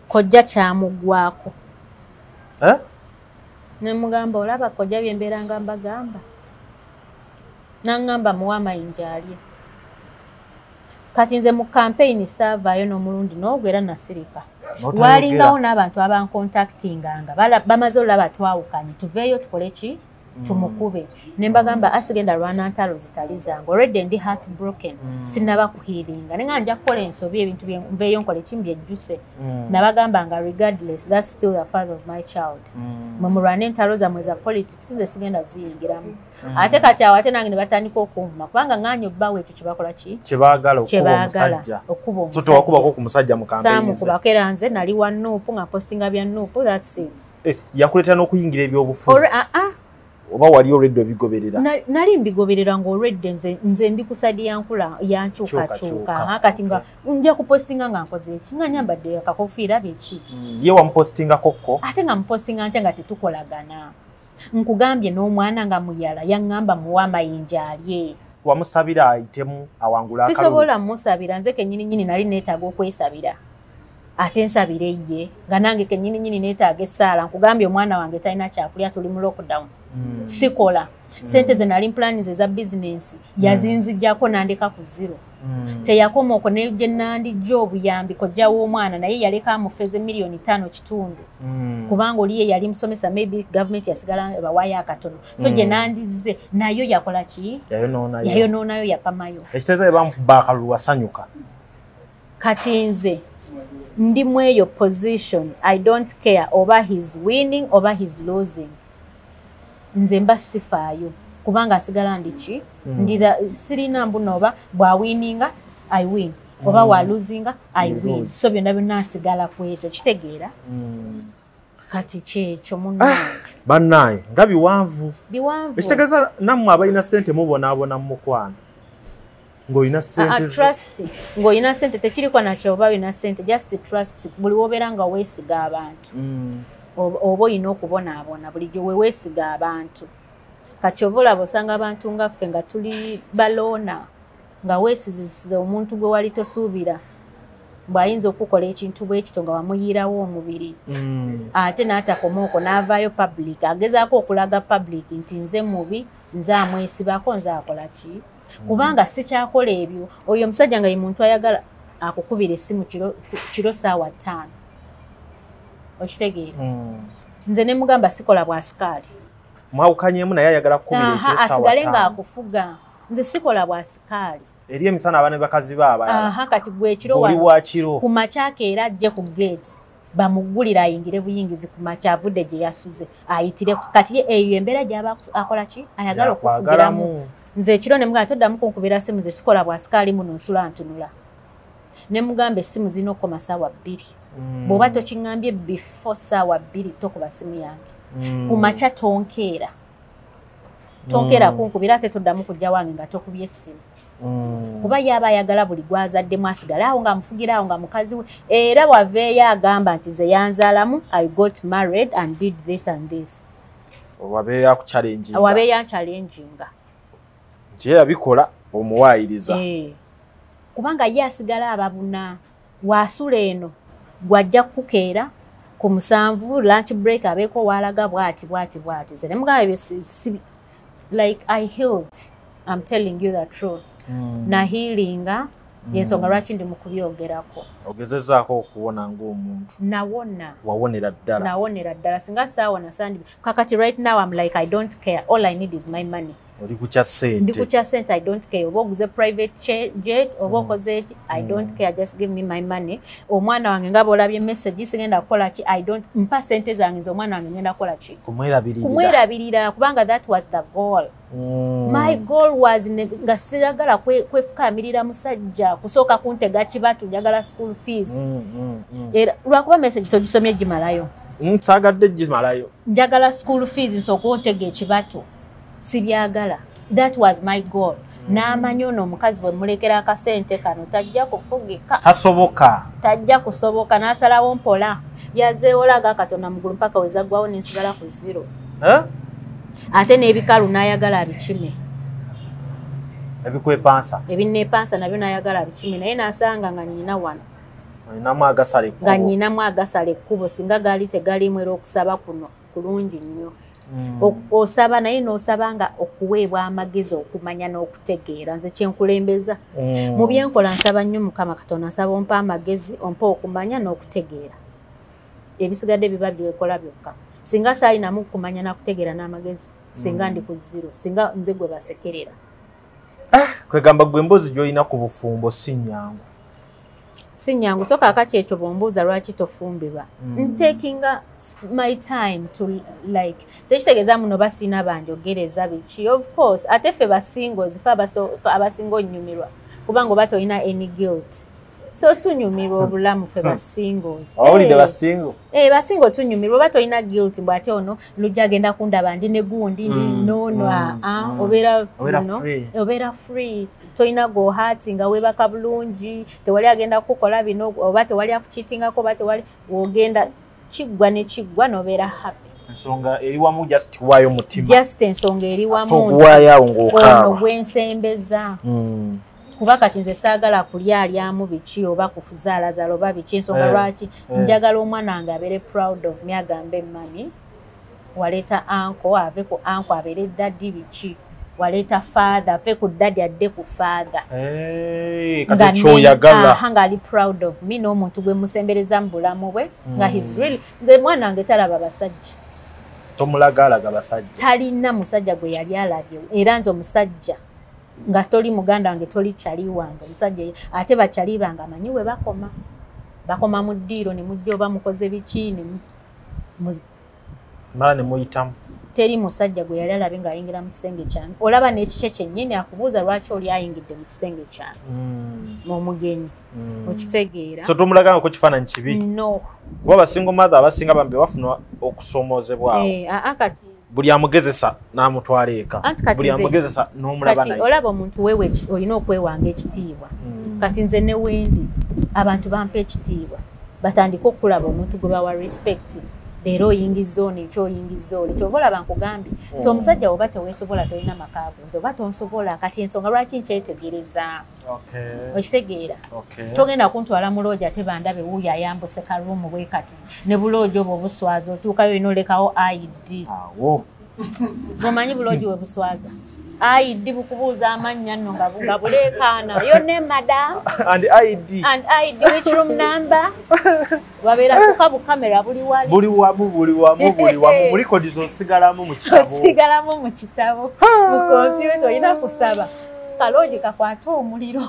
Kojja kyamuggwako. Eh? Ne mugamba, "Olaba kojja byembeera nga mbagamba." Naŋŋamba muwe amayinja alye. Kati nze mu campaign saavaayo n'omulundi n'ogwo, era nasirika. N'otayogera. Walingawo n'abantu abancontactinganga, bamaze olaba twawukanye, tuveeyo tukole ki? Tumukube. Ne mbagamba asigenda lwana ntalo zitali zange. Already ndi heartbroken. Sinaba kuhealinga. Nenga nja kukola ensobi ebintu nveeyo nkole kimu byejjuse. Nabagamba nga regardless, that's still the father of my child. Mwe mulwane entalo zammwe za politics, nze sigenda ziyingiramu. Ate kati awo ate nange ne batandika okunvuma kubanga ŋŋaanye obbawo ekyo kyebakola ki? Kyebaagala okuba omusajja. Okuba omusajja. So tewakubako ku musajja mu campaign? Saamukubako, era nze nali wa NUP nga postinga bya NUP, that's it. Yakuleetera n'okuyingira ebyobufuzi? Oba wali already obigoberera? Nali mbigoberera nga already nze ndi ku side ya nkula ya nkyukakyuka. Kati nga nja kupostinga nga nkoze eki, nga nyambadde akakofiira biki. Ye wamupostingako ko? Ate nga mupostinga ntya nga tetukolagana. Nkugambye n'omwana nga muyala yaŋŋamba muwe amayinja alye. Wamusabira ayitemu awangule akalulu? Sisobola musabira, nze kennyini nnyini nali neetaaga okwesabira. Ate nsabire ye nga nange kennyini nnyini neetaaga essaala. Nkugambye omwana wange talina kyakulya, tuli mu lockdown. Sikola. Sente ze nali mplanize eza bizinensi yazinzijjako nandeka ku zero. Teyakoma okwo, ne gye nandijja obuyambi kojja w'omwana naye yaleka amufeze 5.5 million. Kubanga oli ye yali musomesa, maybe government yasigala bawaayo akatono. So gye nandizze nayo yakola ki? Yayonoonayo. Yayonoonayo, yapamayo. Ekitegeeza bwe bamukuba akalulu wasanyuka? Kati nze ndi mu eyo position, I don't care oba he's winning oba he's losing. Nze mba sifaayo kubanga asigala ndi ki? Ndira sirina mbuno oba bw'awininga I win, oba walosinga I You win. lose. So byonna byonna asigala ku ekyo, kitegeera? Kati kyekyo munnange. Bannange, nga biwanvu. Biwanvu. Ekitegeeza nammwe abalina ssente mubonaabona mu mukwano ng'olina ssente zo. Trust, ng'olina ssente tekiriko nakyo oba olina ssente, just trust. Buli wobeera nga weesiga abantu, oba olina okubonaabona bulijjo we weesiga abantu. Kati oba olaba osanga abantu nga ffe nga tuli baloona, nga weesizisiza omuntu gwe wali tosuubira bw'ayinza okukola ekintu bwe kityo nga wamuyiirawo omubiri. Ate n'atakoma okwo, n'avaayo public agezaako okulaga public nti nze mubi, nze amwesibako, nze akola ki, kubanga sikyakola ebyo. Oyo omusajja nga ye muntu ayagala akukubira essimu kiro 5:00, okitegeera? Nze ne mugamba sikola bwa sikaali. Mwawukanyemu naye ayagala kukubira ekiro Aha, essaawa asigale 5. ng'akufuga. Nze sikola bwa sikaali. Eri emisana abaana bakazi be abalala. Aha, kati gwe ekiro oli wano wakiro. Ku makya akeera ajje ku gate bamuggulire ayingire buyingizi ku makya avudde gye yasuze ayitire. Kati ye eyo embeera gy'aba akola ki, ayagala okufugiramu. Gyakwagalamu. Nze ekiro ne mugamba toddamu kunkubira simu, nze sikola bwa sikaali muno, nsula ntunula. Ne mugamba essimu zirina okukoma 2:00. Bw'oba tokiŋŋambye before 2:00, tokuba simu yange. Ku makya tonkeera, tonkeera kunkubira, ate toddamu kujja wange nga tokubye essimu. Kuba yaba ayagala buli gwazaddemu asigale awo ng'amufugira awo nga mukazi we, era bw'aveeyo agamba nti ze yanzaalamu, I got married and did this and this. Wabeeyo akuchallenginga. Wabeeyo anchallenginga. Nti ye yabikola omuwaayiriza. Eh. Kubanga ye asigala ababuna wasula eno gwajja kukeera ku 7 lunch break abeeko waalaga bwati bwati bwati. Ze ne mugamba ebyo like I healed, I'm telling you the truth. Na healinga yensonga lwaki ndi mu kubyogerako. Ogezezaako okuwona ng'omuntu? Nawona. Wawonera ddala? Nawonera ddala. Singa saawona sandi kakati right now I'm like I don't care, all I need is my money. Oli ku kya Ndi ssente. ku kya sente. I don't care oba oguze private jet oba okoze ki, I don't care, just give me my money. Omwana wange nga bwolabye message, sigenda kukola ki, I don't, mpa sente zange nze omwana wange ngenda kukola ki? Kumwerabirira. Kumwerabirira, kubanga that was the goal. My goal was nga siyagala kwefukamirira musajja kusooka kuntega kibatu, njagala school fees. Era lwakuba message togisomye gimalayo. Saagadde gimalayo. Njagala school fees, nsooka ontega ekibatu, sibyagala. That was my goal. N'amanyi ono omukazi bwe mulekera akasente kano tajja kufugika. Tasoboka. Tajja kusoboka. N'asalawo mpola yazeewolaga Katonda mugulu mpaka wezaggwawo nensigala ku zero. Eh? Ate n'ebikalu n'ayagala abikime. Ebikwepansa. Ebinneepansa nabyo n'ayagala abikime, naye n'asanga nga nnyina wano. Olinamu agasala ekkubo. Nga nnyinamu agasala ekkubo. Singa gaali tegalimu, era okusaba kuno kulungi nnyo. Osaba naye n'osaba nga okuweebwa amagezi okumanya n'okutegeera. Nze kyenkulembeza mu byenkola, nsaba nnyo Mukama Katonda, nsaba ompa amagezi, ompa okumanya n'okutegeera, ebisigadde biba byekola byokka. Singa saalinamu kumanya nakutegeera n'amagezi. Singa ndi ku zero, singa nze gwe basekerera. Kwegamba gwe emboozi gy'olina ku bufumbo si nnyangu. Si nnyangu. So kaakati ekyo bw'ombuuza lwaki tofumbirwa, ntakinga my time to like, tekitegeeza muno basiina banjogereza biki. Of course, ate ffe basingles, ffe abasinga onnyumirwa, kubanga oba tolina any guilt, so tunyumirwa obulamu ffe basingles. Owulidde basingle? Eh, basingle tunyumirwa, oba tolina guilt mbw ate ono lujja agenda kundaba ndi ne gundi ndi no no, obeera free. Obeera free, tolina go heart nga weebaka bulungi, tewali agenda kukola bino oba tewali akucheatingako oba tewali wogenda kiggwa ne kiggwa n'obeera happy. Ensonga eri wamu, just waayo mutima. Just ensonga eri wamu. Okuwaayo awo ng'okaaba. Ono gwensembeza, kuba kati nze saagala kulyalyamu biki oba kufuzaalazaala oba biki. Ensonga lwaki njagala omwana wange abeere proud of me, agambe, "Mummy, waleeta uncle," ave ku uncle abeere daddy, biki, waleeta father, ave ku daddy adde ku father. Kati kyoyagala. Nga ali proud of me n'omuntu gwe musembereza mu bulamu bwe, nga he's really, nze mwana wange talaba basajja. Tomulagaalaga basajja. Talina musajja gwe yali alabye. Era nze omusajja nga toli muganda wange, toli kyali wange, omusajja ate bakyali bange amanyi we bakoma, bakoma mu ddiiro ne mujja oba mukoze biki ne mala ne muyitamu. Teri musajja gwe yali alabye ng'ayingira mu kisenge kyange. Olaba n'ekikye kyennyini akubuuza lwaki oli ayingidde mu kisenge kyange omugenyi. Okitegeera? So tomulagangako kifaananyi kibi? No. Kuba basingle mother abasinga bambi bafuna okusomoozebwa awo. Aa kati buli amugezesa n'amutwala eka, Anti kati buli amugezesa n'omulaba. Kati naye olaba omuntu wewe olina okwewanga ekitiibwa. Kati nze ne wendi abantu bampa ekitiibwa, batandika okulaba omuntu gwe bawa respect. Leero oyingiza ono, ekyo oyingiza oli, kyova olaba nkugambye ti omusajja oba teweesobola tolina maka go, nze oba tonsobola. Kati ensonga lwaki nkyetegereza, okitegeera? Togenda kuntwala mu lodge ate bandabe wuuyo ayambuse ka room bwe kati, ne bulodge obwo obuswaza, otuukayo olina olekawo ID. Awo. Omanyi bulodge we buswaza, ID bukubuuza amannya nno nga buleekaana, "Your name, madam?" And ID. And ID, "Which room number?" Babeera kuka bukamera buli wali. Buli wamu, buli wamu, buli wamu, mu records osigalamu mu kitabo. Osigalamu mu kitabo, mu kompyuta, olina kusaba kalodge kakwate omuliro.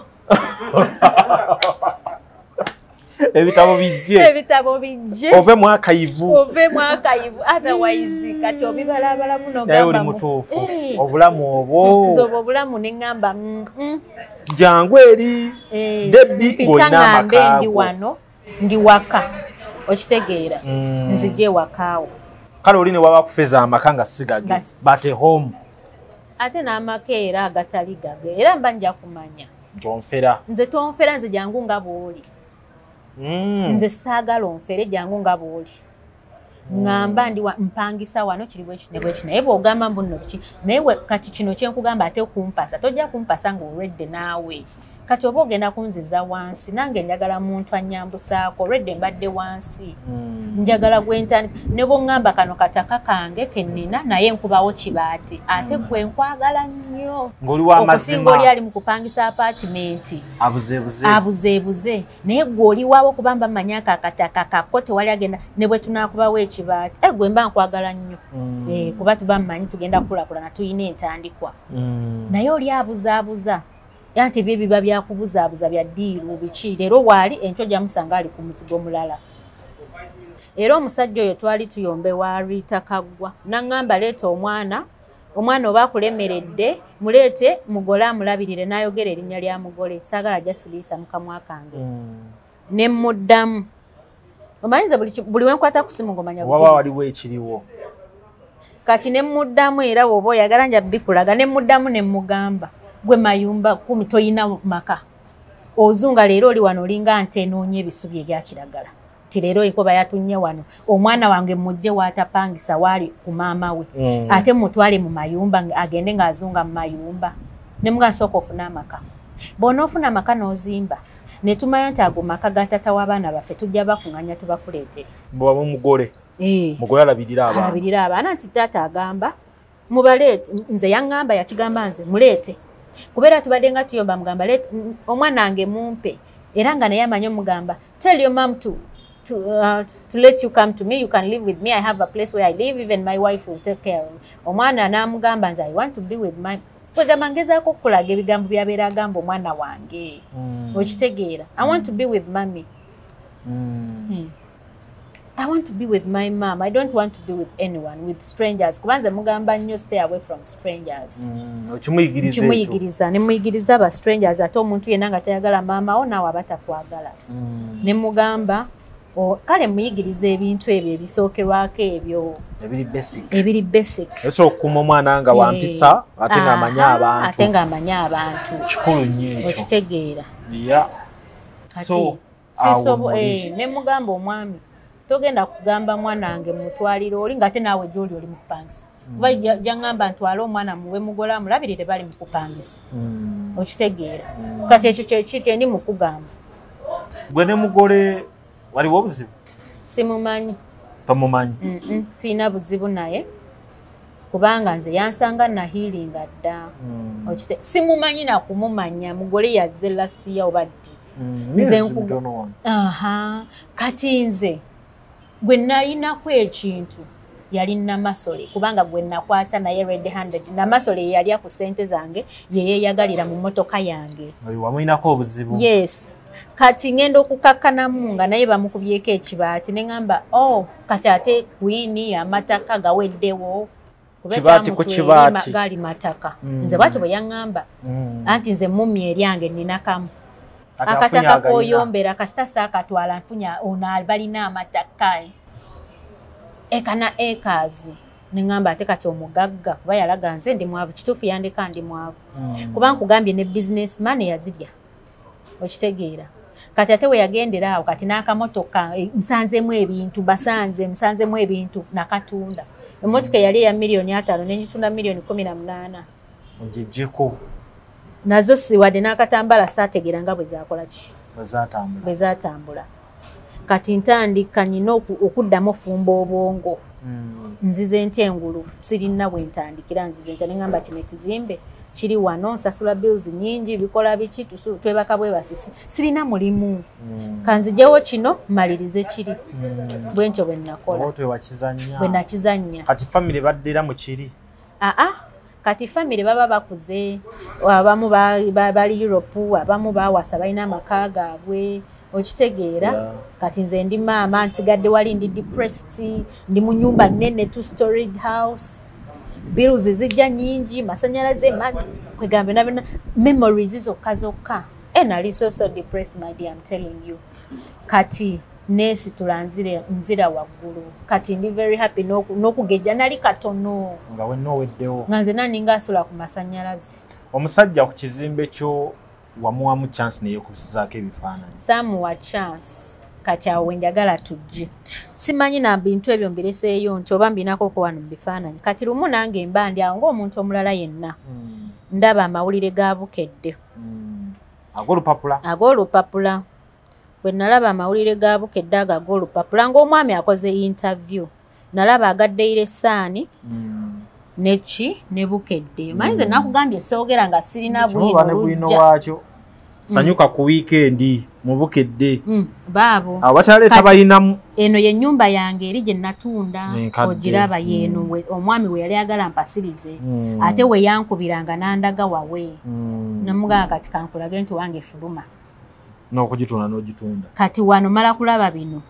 Ebitabo bijje. Ebitabo bijje. Ove mu archive. Ove mu archive, otherwise kati obibalabalamu. Naye oli nogamba mutuufu, obulamu obwo. Nze obwo obulamu neŋŋamba jangu eri Debbie mpita ng'olina ŋŋambe amaka ndi go. Wano ndi waka, okitegeera? Nzije ewakaawo. Kale oli ne waba kufeza amaka nga sigage, but a home. Ate n'amaka era agatali gage, era mba nja kumanya. Tonfera. Nze tonfera, nze jangu nga bw'oli. Nze saagala onfere, jangu nga bw'oli. Ŋŋamba ndi mpangisa wano, kiri bweki ne bweki. Naye bw'ogamba mbu nno biki, naye kati kino kyenkugamba, ate kumpasa tojja kumpasa ng'olwedde naawe kati oba ogenda kunziza wansi. Nange njagala muntu annyambusaako, olwedde mbadde wansi. Njagala gwentandika ne bw'oŋŋamba kano kataka kange kennina, naye nkubawo kibaati, ate gwe nkwagala nnyo Ng'oli okusinga w'amazima. Oli ali mu kupangisa apaatimenti. Abuzeebuze. Abuzeebuze, naye gwe oli waawo kuba mba mmanyi ako akataka kako tewali agenda, ne bwe tunaakubawo ekibaati, e gwe mba nkwagala nnyo. Kuba tuba mmanyi tugenda kukulaakulana, tulina entandikwa. Naye oli abuzaabuza, anti bye biba byakubuzaabuza bya deal biki, leero waali, enkyo gyamusanga ali ku muzigo mulala. Era omusajja oyo twali tuyombe wa Rita Kaggwa, naŋŋamba, "Leeta omwana, omwana oba akulemeredde muleete mugole amulabirire." N'ayogera erinnya lya mugole, saagala jasiriisa mu kamwa kange. Ne mmuddamu, omanyi nze buli wenkwata ku simu ngomanya Waba bujulizi. waliwo ekiriwo. Kati ne mmuddamu, era woba oyagala nja bikulaga, ne mmuddamu ne mmugamba, "Gwe mayumba 10 toyina maka, ozunga leero oli wano olinga nte enoonya ebisubi ebyakiragala, ti leero enkuba yatunnye wano, omwana wange mujje waatapangisa waali ku maama we, ate mutwale mu mayumba agende ng'azunga mu mayumba." Ne muga, "Nsooka ofune amaka. Bw'onoofuna amaka n'ozimba ne tumanya nti ago maka ga tata w'abaana baffe, tujja bakuŋŋanya tubakuleetere." Bwaba mugole, mugole alabirira abaana. Alabirira abaana, nti taata agamba mubaleete. Nze yaŋŋamba, yakigamba nze muleete, kubeera tubadde nga tuyomba, mugamba, "Leeta omwana wange mumpe," era nga naye amanyi omugamba, "Tell your mom to, to let you come to me. You can live with me. I have a place where I live. Even my wife will take care of me. Omwana n'amugamba nze I want to be with my, kwegamba ngezaako okukulaga ebigambo byabeera agamba omwana wange. Okitegeera? I want to be with mommy. I want to be with my mom. I don't want to be with anyone, with strangers. Kubanze mugamba nnyo, stay away from strangers. Okimuyigiriza ekyo. Nkimuyigiriza, ne muyigiriza aba strangers, ate omuntu yenna nga tayagala maama wo naawe aba takwagala. Ne mugamba kale muyigiriza ebintu ebyo ebisookerwako ebyo ebiri basic. Ebiri basic. Osobola okukuuma omwana nga wampisa ate ng'amanyi abantu. Ate ng'amanyi abantu. Kikulu nnyo ekyo. Okitegeera. Yeah. Kati, So, awo muli. Ne mugamba omwami togenda kugamba mwana wange mutwalire oli ng'ate naawe gy'oli oli mu kupangisa. Kuba jaŋŋamba ntwale omwana muwe mugole amulabirire bali mu kupangisa. Okitegeera. Kati ekyo kye ndi mu kugamba. Gwe ne mugole waliwo obuzibu? Simumanyi. Tomumanyi? Sirina buzibu naye kubanga nze yansanga nahiiringa dda. Simumanyi na kumumanya, mugole yazze last year oba ddi. Myezi mitono wano. Aha, kati nze gwe nalinako ekintu yali Namasole, kubanga gwe nakwata naye red handed. Namasole ye yalya ku ssente zange, ye yeeyagalira mu mmotoka yange. Oyo wamulinako obuzibu? Yes. Kati ngenda okukakkanamu nga naye bamukubyeko ekibaati ne ŋŋamba, oh, kati ate kwini amataka gaweddewo. Kuba Kibaati ku ekyamutwe eri kibaati. Gaali mataka. Nze bw'atyo bwe yaŋŋamba, anti nze mummy eryange nnina kamu. Ate afunye Akataka agayina. k'oyombera kasita saakatwala nfunya ono balina amataka eka na acres. Ne ŋŋamba ate kati omugagga kuba yalaga nze ndi mwavu, kituufu yandeka ndi mwavu. Kuba nkugambye ne business man yazirya. Okitegeera. Kati ate we yagendera awo kati n'akamotoka, nsanzeemu ebintu, basanze nsanzeemu ebintu nakatunda. Emmotoka eyali eya 5 miliyoni ne ngitunda 18 miliyoni. Ogiggyeko. Nazo siwadde n'akatambala saategeera nga bwe zaakola ki? Bwe zaatambula. Bwe zaatambula. Kati ntandika nnina okuddamu ofumba obwongo. Nzize ntya engulu, sirina bwe ntandikira, nzize ntya ne ŋŋamba kino ekizimbe kiri wano, nsasula bills nnyingi, bikola biki, twebaka bwebasisi, sirina mulimu. Kanzigyewo kino mmalirize kiri. Bwe ntyo bwe nakola. Oba twewakizannya. Bwe nakizannya. Kati famire baddira mu kiri? Aa, kati famire baba bakuze, abamu bali Europe, abamu bawasa balina amaka gaabwe, okitegeera? Yeah. Kati nze ndi maama nsigadde wali ndi depressed, ndi mu nnyumba nnene, two storied house, bills zijja nnyingi, masanyalaze, mazzi, kwegamba byonna byonna memories zokka zokka. Nali so so depressed, my dear, I'm telling you. Kati neesitula nzira waggulu. Kati ndi very happy n'okugejja nali katono. Nga wenna oweddewo. Nga nze naninga asula ku masannyalaze. Omusajja ku kizimbe kyo wamuwamu chance neyeekubisizaako ebifaananyi? Saamuwa chance. Kati awo wenjagala tujje. Simanyi na bintu ebyo mbireseeyo nti oba mbinako ko wano mu bifaananyi. Kati lumu nange mba ndi awo ng'omuntu omulala yenna. Ndaba amawulire ga Bukedde. Ag'olupapula. Ag'olupapula. Bwe nalaba amawulire ga Bukedde ago ag'olupapula ng'omwami akoze interview. Nalaba aga Daily Sun neki ne Bukedde. Manyi nze nakugambye soogera nga sirina Oba ne bwino bwino lujja. waakyo. Sanyuka ku wiikendi mu Bukedde. Baabo. Abo bataleeta balinamu. Eno ye nnyumba yange eri gye natunda. Enkadde. Ogiraba yeeno omwami we yali agala mpasirize. Ate we yankubiranga n'andaga wawe. Namugamba kati kankulage nti wange fuluma. N'okugitunda n'ogitunda. Kati wano mala kulaba bino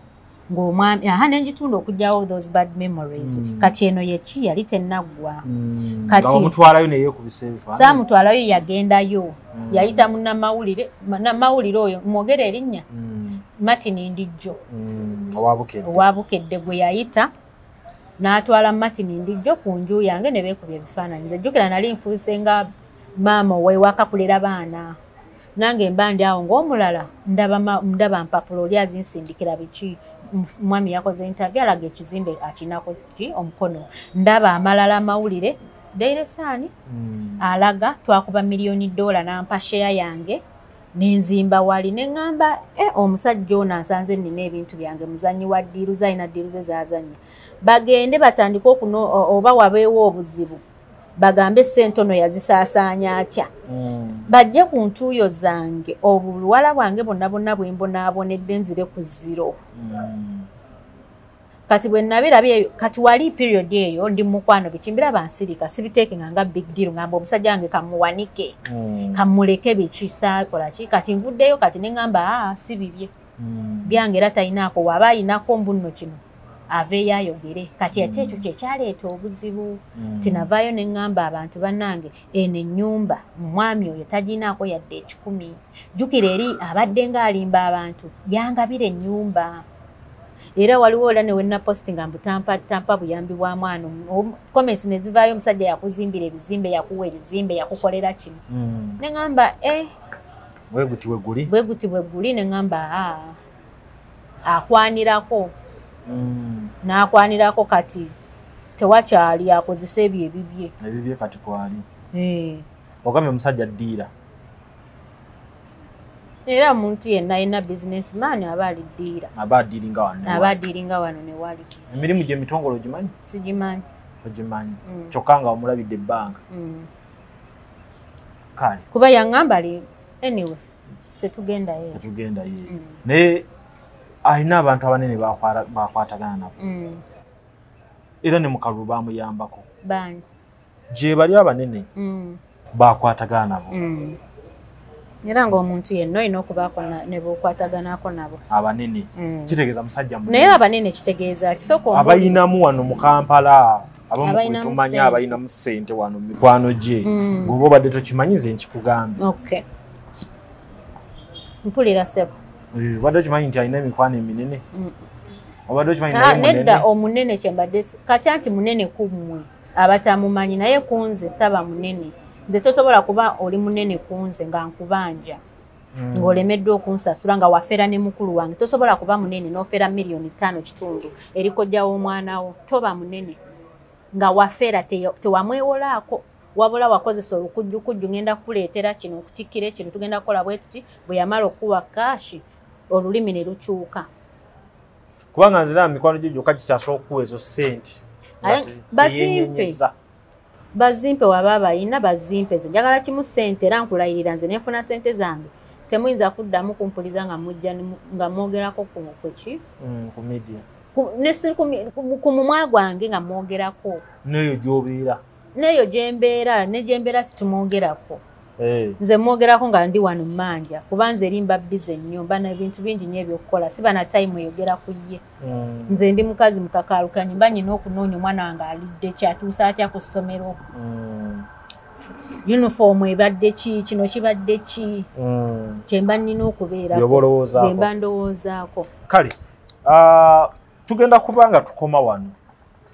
ng'omwami aha ne ngitunda okuggyawo those bad memories. Kati eno ye ki yali tennaggwa. Kati Nga wamutwalayo ne yeekubisa ebifaananyi. Saamutwalayo, yagendayo. Yayita munnamawulire, munnamawulire oyo mwogere erinnya? Martin Ndijjo. Owa Bukedde. Owa Bukedde gwe yayita n'atwala Martin Ndijjo ku nju yange ne beekubya ebifaananyi. Nze jjukira nali nfuuse nga maama ow'ewaka kulera baana. Nange mba ndi awo ng'omulala ndaba mpapula oli azinsindikira biki. Mwami yakoze interview alaga ekizimbe akinako ki omukono. Ndaba amalala amawulire Daily Sun alaga twakuba $1 million n'ampa share yange nenzimba wali ne ŋŋamba omusajja ono ansanze nnina ebintu byange, muzanyi wa deal ze, alina deal ze z'azannya, bagende batandike okuno oba wabeewo obuzibu. Bagambe ssente ono yazisaasaanya atya. Bajje ku ntuuyo zange, obuluwala bwange bwonna bwonna bwe mbonaabonedde nzire ku zero. Kati bwe nabirabye, kati wali period eyo ndi mukwano biki mbiraba nsirika, sibiteekenga nga big deal, ngamba omusajja wange kamuwanike, kamuleke biki saakola ki. Kati nvuddeyo kati ne ŋŋamba si bibye. Byange era talinaako, waba ayinako mbu nno kino aveeyo ayogere. Kati ate ekyo kye kyaleeta obuzibu. Tinavaayo ne ŋŋamba abantu bannange, eno ennyumba omwami oyo taginaako yadde 100. Jjukira eri abadde ng'alimba abantu, yangabira ennyumba. Era waliwo era ne we napostinga mbu tampa buyambi bwa mwana. Comments ne zivaayo, omusajja yakuzimbira ebizimbe, yakuwa ebizimbe, yakukolera kino. Ne ŋŋamba bwe guti bwe guli. Bwe guti bwe guli, ne ŋŋamba akwanirako. N'akwanirako kati tewakyali akozesa ebyo ebibye. Ebibye kati kwali. Ogambye omusajja ddiira. Era omuntu yenna yenna businessman aba ali ddiira. Aba addiiringa wano ne Aba wali. addiiringa wano ne wali. Emirimu gye emitongole ogimanyi? Sigimanyi. Ogimanyi. Kyokka nga omulabidde ebbanga. Kale. Kuba yaŋŋamba ali anyway, tetugendayo. Tetugendayo. Naye alina abantu abanene bakwatagana nabo. Era ne mu kalulu baamuyambako. Baani? Gye bali abanene bakwatagana nabo. Era ng'omuntu yenna olina okubaako ne b'okwataganako nabo. Abanene. Kitegeeza musajja munene. Naye abanene kitegeeza ki? Sooka ombuulire. Abayinamu wano mu Kampala, abamu Abayinamu tumanyi ssente. abayinamu ssente wano mu mikwano gye. Ng'oba obadde tokimanyi nze nkikugambye. Okay. Mpulira ssebo. Obadde okimanyi nti alina emikwano eminene? Obadde okimanyi naye munene? Nedda, omunene kye mbadde kati anti munene ku mmwe abatamumanyi, naye ku nze taba munene. Nze tosobola kuba oli munene ku nze nga nkubanja. Ng'olemeddwa okunsasula nga wafera ne mukulu wange. Tosobola kuba munene n'ofera 5.5 million eri kojja w'omwana wo. Toba munene nga wafera tewamwewolaako, wabula wakozesa olukujjukujju, ngenda kukuleetera kino, okutikkira kino, tugenda kukola bwe tuti. Bwe yamala okuwa kashi, olulimi ne lukyuka. Kubanga nze ndaba mikwano gye gyokka gikyasobola okukuwa ezo ssente. Aye, Nga bazimpe. teyenyenyeza. Bazimpe waba abayina bazimpe. Nze njagala kimu, ssente, era nkulayirira nze nenfuna ssente zange temuyinza kuddamu kumpuliza nga mujja nga mwogerako ku ki? Ku media. Ne si ku mumwa gwange nga mwogerako. N'eyo gy'obeera. N'eyo gye mbeera, ne gye mbeera titumwogerako. Nze mwogerako nga ndi wano mmanja, kuba nze eri mba busy nnyo, mba n'ebintu bingi nnyo ebyokukola, siba na time eyogera ku ye. Nze ndi mukazi mukakaalukanyi, mba nnina okunoonya omwana wange alidde ki, atuuse atya ku ssomero, uniform ebadde ki, kino kibadde ki, kye mba nnina okubeerako. By'oba olowoozaako. Bye mba ndowoozaako. Kale, tugenda kuba nga tukoma wano.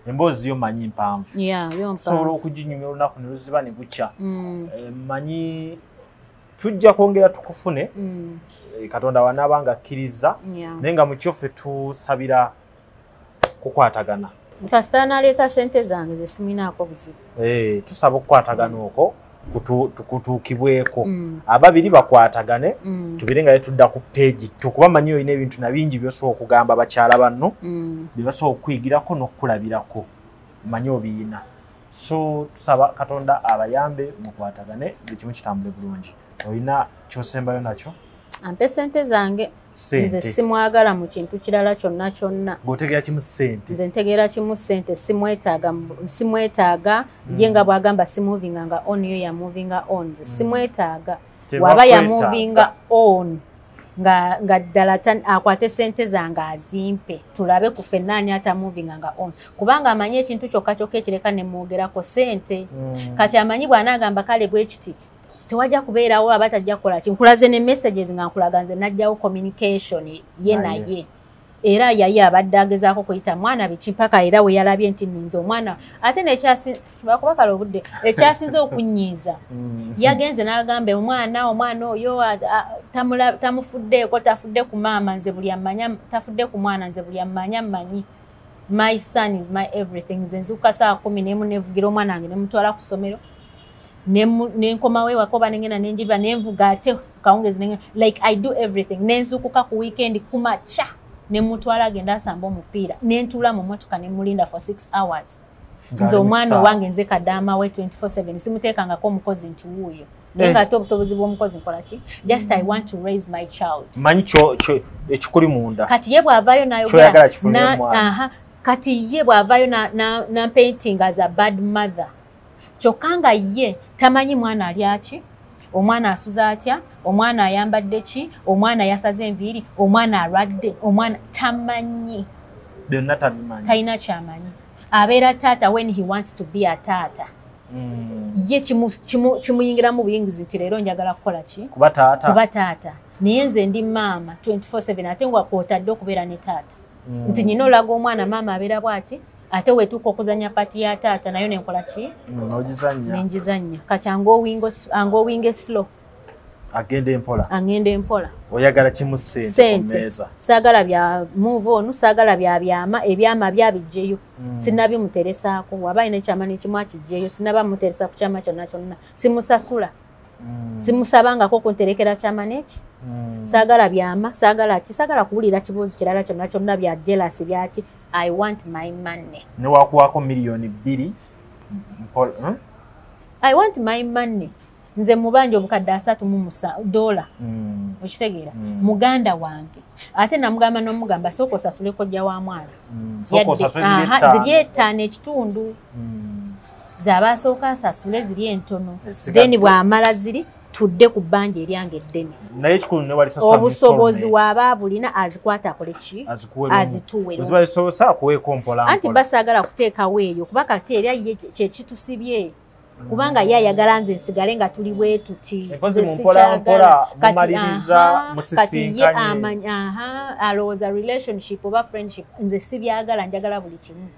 Emboozi yo manyi mpanvu. Yeah, yo Tusobola mpanvu. okuginyumya olunaku ne luziba ne bukya. Manyi tujja kwongera tukufune. Katonda wanaaba nga akkiriza. Naye nga mu kyo ffe tusabira kukwatagana. Kasita analeeta ssente zange ze siminaako buzibu. Tusaba okukwatagana okwo kutuukibweko. Ababiri bakwatagane. Tubire nga tudda ku page 2, kuba manyi olina ebintu na bingi by'osobola okugamba bakyala banno, bye basobola okukuyigirako n'okukulabirako, manyi obiyina. So tusaba Katonda abayambe mukwatagane, buli kimu kitambule bulungi. Olina kyosembayo nakyo? Ampe ssente zange. Nze Sente. simwagala mu kintu kirala kyonna kyonna. Ng'otegeera kimu ssente. Nze ntegeera kimu, ssente. Simwetaaga, simwetaaga. Ye nga bw'agamba simuvinga nga on, yo yamuvinga on, nze simwetaaga. Waba Tebakwetaaga. yamuvinga on nga ddala akwate ssente zange azimpe, tulabe ku ffenna ani atamuvinga nga on, kubanga amanyi ekintu kyokka kyokka ekireka ne mwogerako ssente. Kati amanyi bw'anaagamba kale bwe kiti tewajja kubeerawo aba tajja kukola ki. Nkulaze ne messages nga nkulaga nze najjawo communication ye Naye. Naye era yaye abadde agezaako kuyita mwana biki mpaka era we yalabye nti nno nze omwana ate nekyasi, kale obudde ekyasinze okunnyiiza, yagenze n'agamba omwana oyo tamufuddeeko, tafudde ku maama, nze buli amanya tafudde ku mwana, nze buli amanya mmanyi my son is my everything. Nze nzuukuka saa 11 nevugira omwana wange nemutwala ku ssomero, nenkomawo ewaka oba nengenda nenjiba nenvuga ate kawungezi nengenda, like I do everything. Nenzuukuka ku weekend kumakya nemutwala agenda asamba omupiira, nentuula mu motoka nemulinda for 6 hours. Nze omwana owange nze kadaama we 24/7, simuteekangako omukozi nti wuuyo, naye nga ate obusobozi bw'omukozi nkola ki? Just I want to raise my child. Manyi ekikuli munda. Kati ye bw'avaayo n'ayogera, kati ye bw'avaayo na painting as a bad mother, kyokka nga ye tamanyi mwana alya ki, omwana asuza atya, omwana ayambadde ki, omwana yasaze enviiri, omwana alwadde, omwana tamanyi. Byonna tabimanyi. Talina kyamanyi. Abeera taata when he wants to be a taata. Ye kimuyingiramu buyingizi nti leero njagala kukola ki? Kuba taata. Kuba taata. Naye nze ndi maama 24/7, ate nga kwotadde okubeera ne taata. Nti nyina olaga omwana maama abeera bw'ati, ate wetuuka okuzannya paati ya taata nayo nenkola ki? Ogizannya. Nengizannya. Kati angowinge slow. Agenda empola. Agenda empola. Oyagala kimu ssente ku mmeeza. Saagala bya move on, saagala bya byama, ebyama byabijjeyo. Sinnabimuteresaako, waba alina ekyama n'ekimu akijjeyo, sinnabamuteresa ku kyama kyonna kyonna. Simusasula. Simusabangako kunterekera kyama n'eki. Saagala byama, saagala ki, saagala kuwulira kibuuzo kirala kyonna kyonna bya jealousy byaki. I want my money. Ne wakuwaako 2 million mpola. I want my money. Nze mubanja obukadde $37. Okitegeera? Muganda wange. Ate namugamba n'omugamba sooka osasule kojja wa mwana. Sooka osasule ziri 5. Ziri 5.5. Z'aba asooka asasule ziri entono. Then bw'amala ziri tudde ku bbanja eryange eddene. Naye ekikulu ne walisasula Obusobozi waba bulina azikwata akole ki? Azituwe. Ziba akuweeko mpola mpola. Anti basaagala kuteekawo eyo kuba kati era ye kye kitusibye. Kubanga ye ayagala nze nsigale nga tuli bwe tuti. Empozi mu mpola mpola mumaliriza Kati ye musisinkanye. amanyi, aha, alowooza relationship oba friendship, nze sibyagala, njagala buli kimu.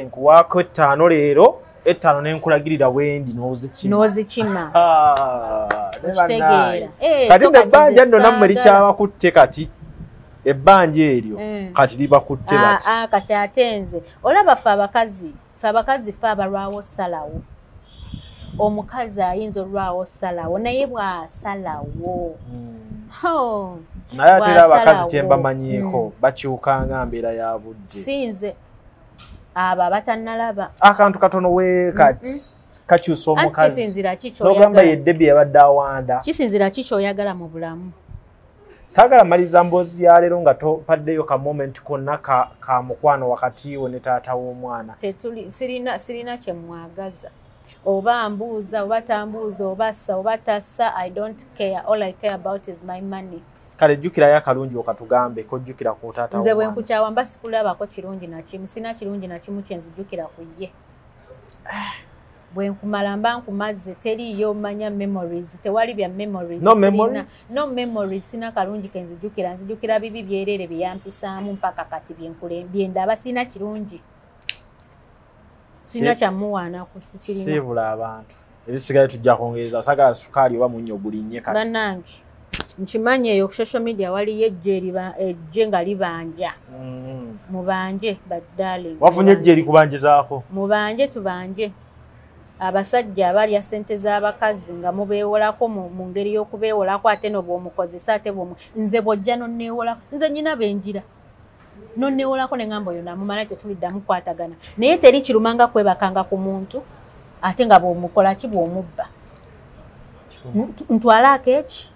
Nkuwaako 5 leero, 5 ne nkulagirira wendi n'ozikima. N'ozikima. Ah, ne Okitegeera. bannaaye. Eh, Kati so nno kati ebbanja nze nno nammwe saagala. likyabakutte kati. Ebbanja eryo kati libakutte bati. Ah, kati ate nze olaba ffe abakazi ffe abalwawo salawo. Omukazi ayinza olwawo salawo, naye bw'asalawo, ho, Naye ate era abakazi bw'asalawo. kye mbamanyiiko bakyuka nga mbeera ya budde. Si nze, abo abatannalaba. Akantu katono we kati kakyusa Anti omukazi. kisinzira ki N'ogamba ky'oyagala. ye Debbie yabadde awanda. Kisinzira ki ky'oyagala mu bulamu. Saagala maliriza mboozi ya leero nga topaddeyo ka moment konna ka mukwano wakati wo ne taata w'omwana. Tetuli, sirina kye mwagaza. Oba mbuuza oba tambuuza, oba ssa oba tassa, I don't care. All I care about is my money. Kale jjukirayo akalungi okatugambe kojjukira ku taata Nze bwe w'omwana. nkukyawa mba sikulabako kirungi nakimu, sina kirungi nakimu kye nzijukira ku ye. Bwe nkumala mba nkumaze, teriiyo manya memories, tewali bya memories. No memories? No memories, sina kalungi ke nzijukira, nzijukira bibi byereere bye yampisaamu mpaka kati bye ndaba, sina kirungi. Sina kyamuwaanako, sikirina. Siibula abantu. Ebisigaye tujja kwongereza. Saagala sukaali oba munnyo gulinnye kati. Bannange, nkimanyi eyo ku social media waliyo ejje ejje nga libanja. Mubanje, but darling. Wafunye ejje erikubanjizaako. Mubanje, tubanje. Abasajja abalya ssente z'abakazi nga mubeewolako mu ngeri y'okubeewolako, ate no bw'omukozesa ate bw'omu nze bw'ojja nonneewolako, nze nyina benjira nonneewolako ne ŋŋamba oyo namumala, tetuliddamu kukwatagana. Naye teri kirumanga kwebakanga ku muntu ate nga bw'omukola ki, bw'omubba. Ntwalaako eki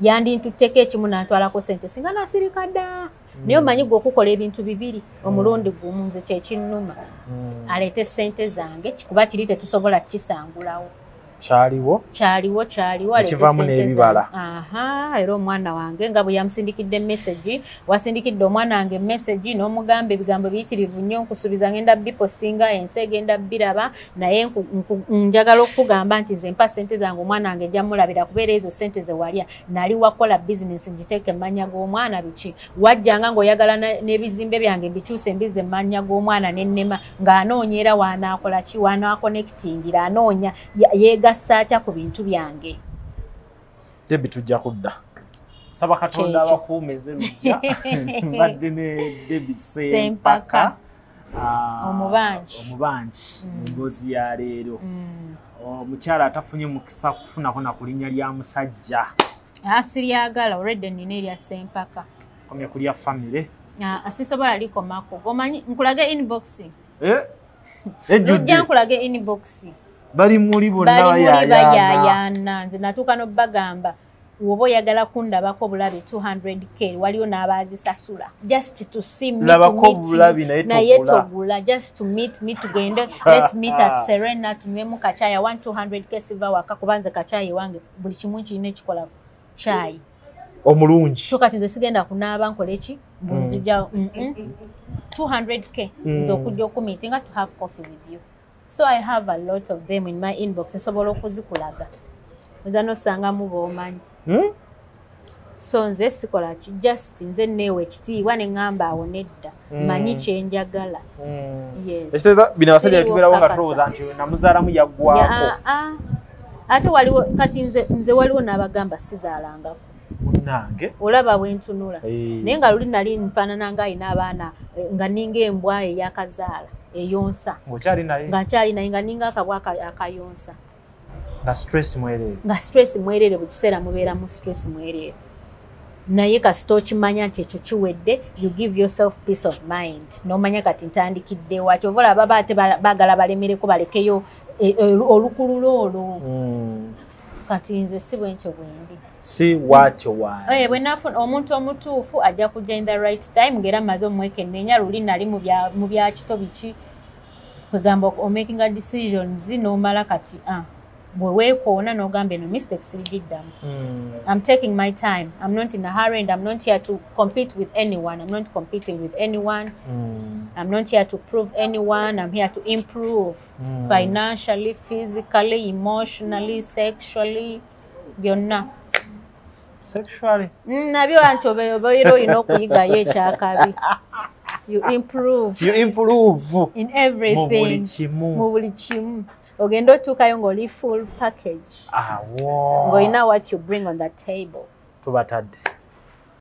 yandintutteko ekimu nantwalako sente, singa nasirika dda. Naye omanyi gwe okukola ebintu bibiri omulundi gumu, nze kyekinnuma. Aleete sente zange, kuba kiri tetusobola kukisangulawo. Kyaliwo. Kyaliwo, kyaliwo, aleete Ekivaamu sente n'ebibala. zange. Aha, era omwana wange nga bwe yamusindikidde message, wasindikidde omwana wange message n'omugamba ebigambo biyitirivu nnyo, nkusuubiza ngenda bipostinga, ensi egenda biraba, naye njagala okukugamba nti nze mpa sente zange, omwana wange nja mulabira, kubeera ezo sente ze walya nali wakola bizinesi ngiteeke emmannya g'omwana. Biki wajjanga ng'oyagala n'ebizimbe byange mbikyuse mbizze emmannya g'omwana, n'ennema ng'anoonya era waanaakola ki, waanaakonectingira, anoonya yeegassa atya ku bintu byange. Debbie, tujja kudda. Saba Katonda Kyekyo. abakuume. Nze lujja mbadde ne Debbie Sempaka. Sempaka. Ah, Omubanji. Omubanji mu mboozi ya leero. Omukyala atafunye mukisa kufunako na ku linnya lya musajja. Ah, siryagala, already nina erya Sempaka. Komya kulya famire. Ah, sisobola likomako. Gomanyi nkulage inbox. Eh? Lujja nkulage inbox. Bali muli bonna bayayaana. Nze natuuka n'obbagamba woba oyagala kundabako bulabi 200k waliwo n'abaazisasula just to see me, to meet you, naye togula, just to meet me, tugende, let's meet at Serena tunywemu kachayi. I want 200k siva waka kuba nze kachayi wange buli kimu kirina ekikola chai omulungi. So kati nze sigenda kunaaba nkole ki bunzija 200k nze okujja okumeetinga to have coffee with you. So I have a lot of them in my inbox, nsobola okuzikulaga nza nosangamu b'omanyi. So nze sikola ki, just nze neewa ekitiibwa ne ŋŋamba awo nedda, manyi kye njagala. Yes. Ekitegeeza bino abasajja betubeerawo nga tulowooza nti namuzaalamu yaggwako. Ate waliwo kati nze waliwo n'abagamba sizaalangako. Munnange olaba bwe ntunula naye nga luli nali nfaanana nga alina abaana nga ninga embwa eyakazaala eyonsa nga nkyali naye nga ninga akabwa akayonsa. Nga stress mwerere. Nga stress mwerere buli kiseera mubeera mu stress mwerere. Naye kasita okimanya nti ekyo kiwedde, you give yourself peace of mind. N'omanya kati ntandikidde wa, kyova olaba baba ate baagala balemereko balekeyo olukululo olwo. Kati nze si bwentyo bwendi. Si watyo wa. Bwe nafuna omuntu omutuufu ajja kujja in the right time ng'era mmaze omwekenneenya luli nali mu bya kito biki kwegamba omakinga decisions n'omala kati bwe weekoona n'ogamba eno mistake sirigiddamu. I'm taking my time. I'm not in a hurry and I'm not here to compete with anyone. I'm not competing with anyone. I'm not here to prove anyone. I'm here to improve financially, physically, emotionally, sexually, byonna. Sexually? Nabyo anti obeera olina okuyigayo ekyakabi. You improve. You improve. In everything. Mu buli kimu. Mu buli kimu. Ogenda otuukayo ng'oli full package. Awo. Ng'olina what you bring on the table. Tubatadde.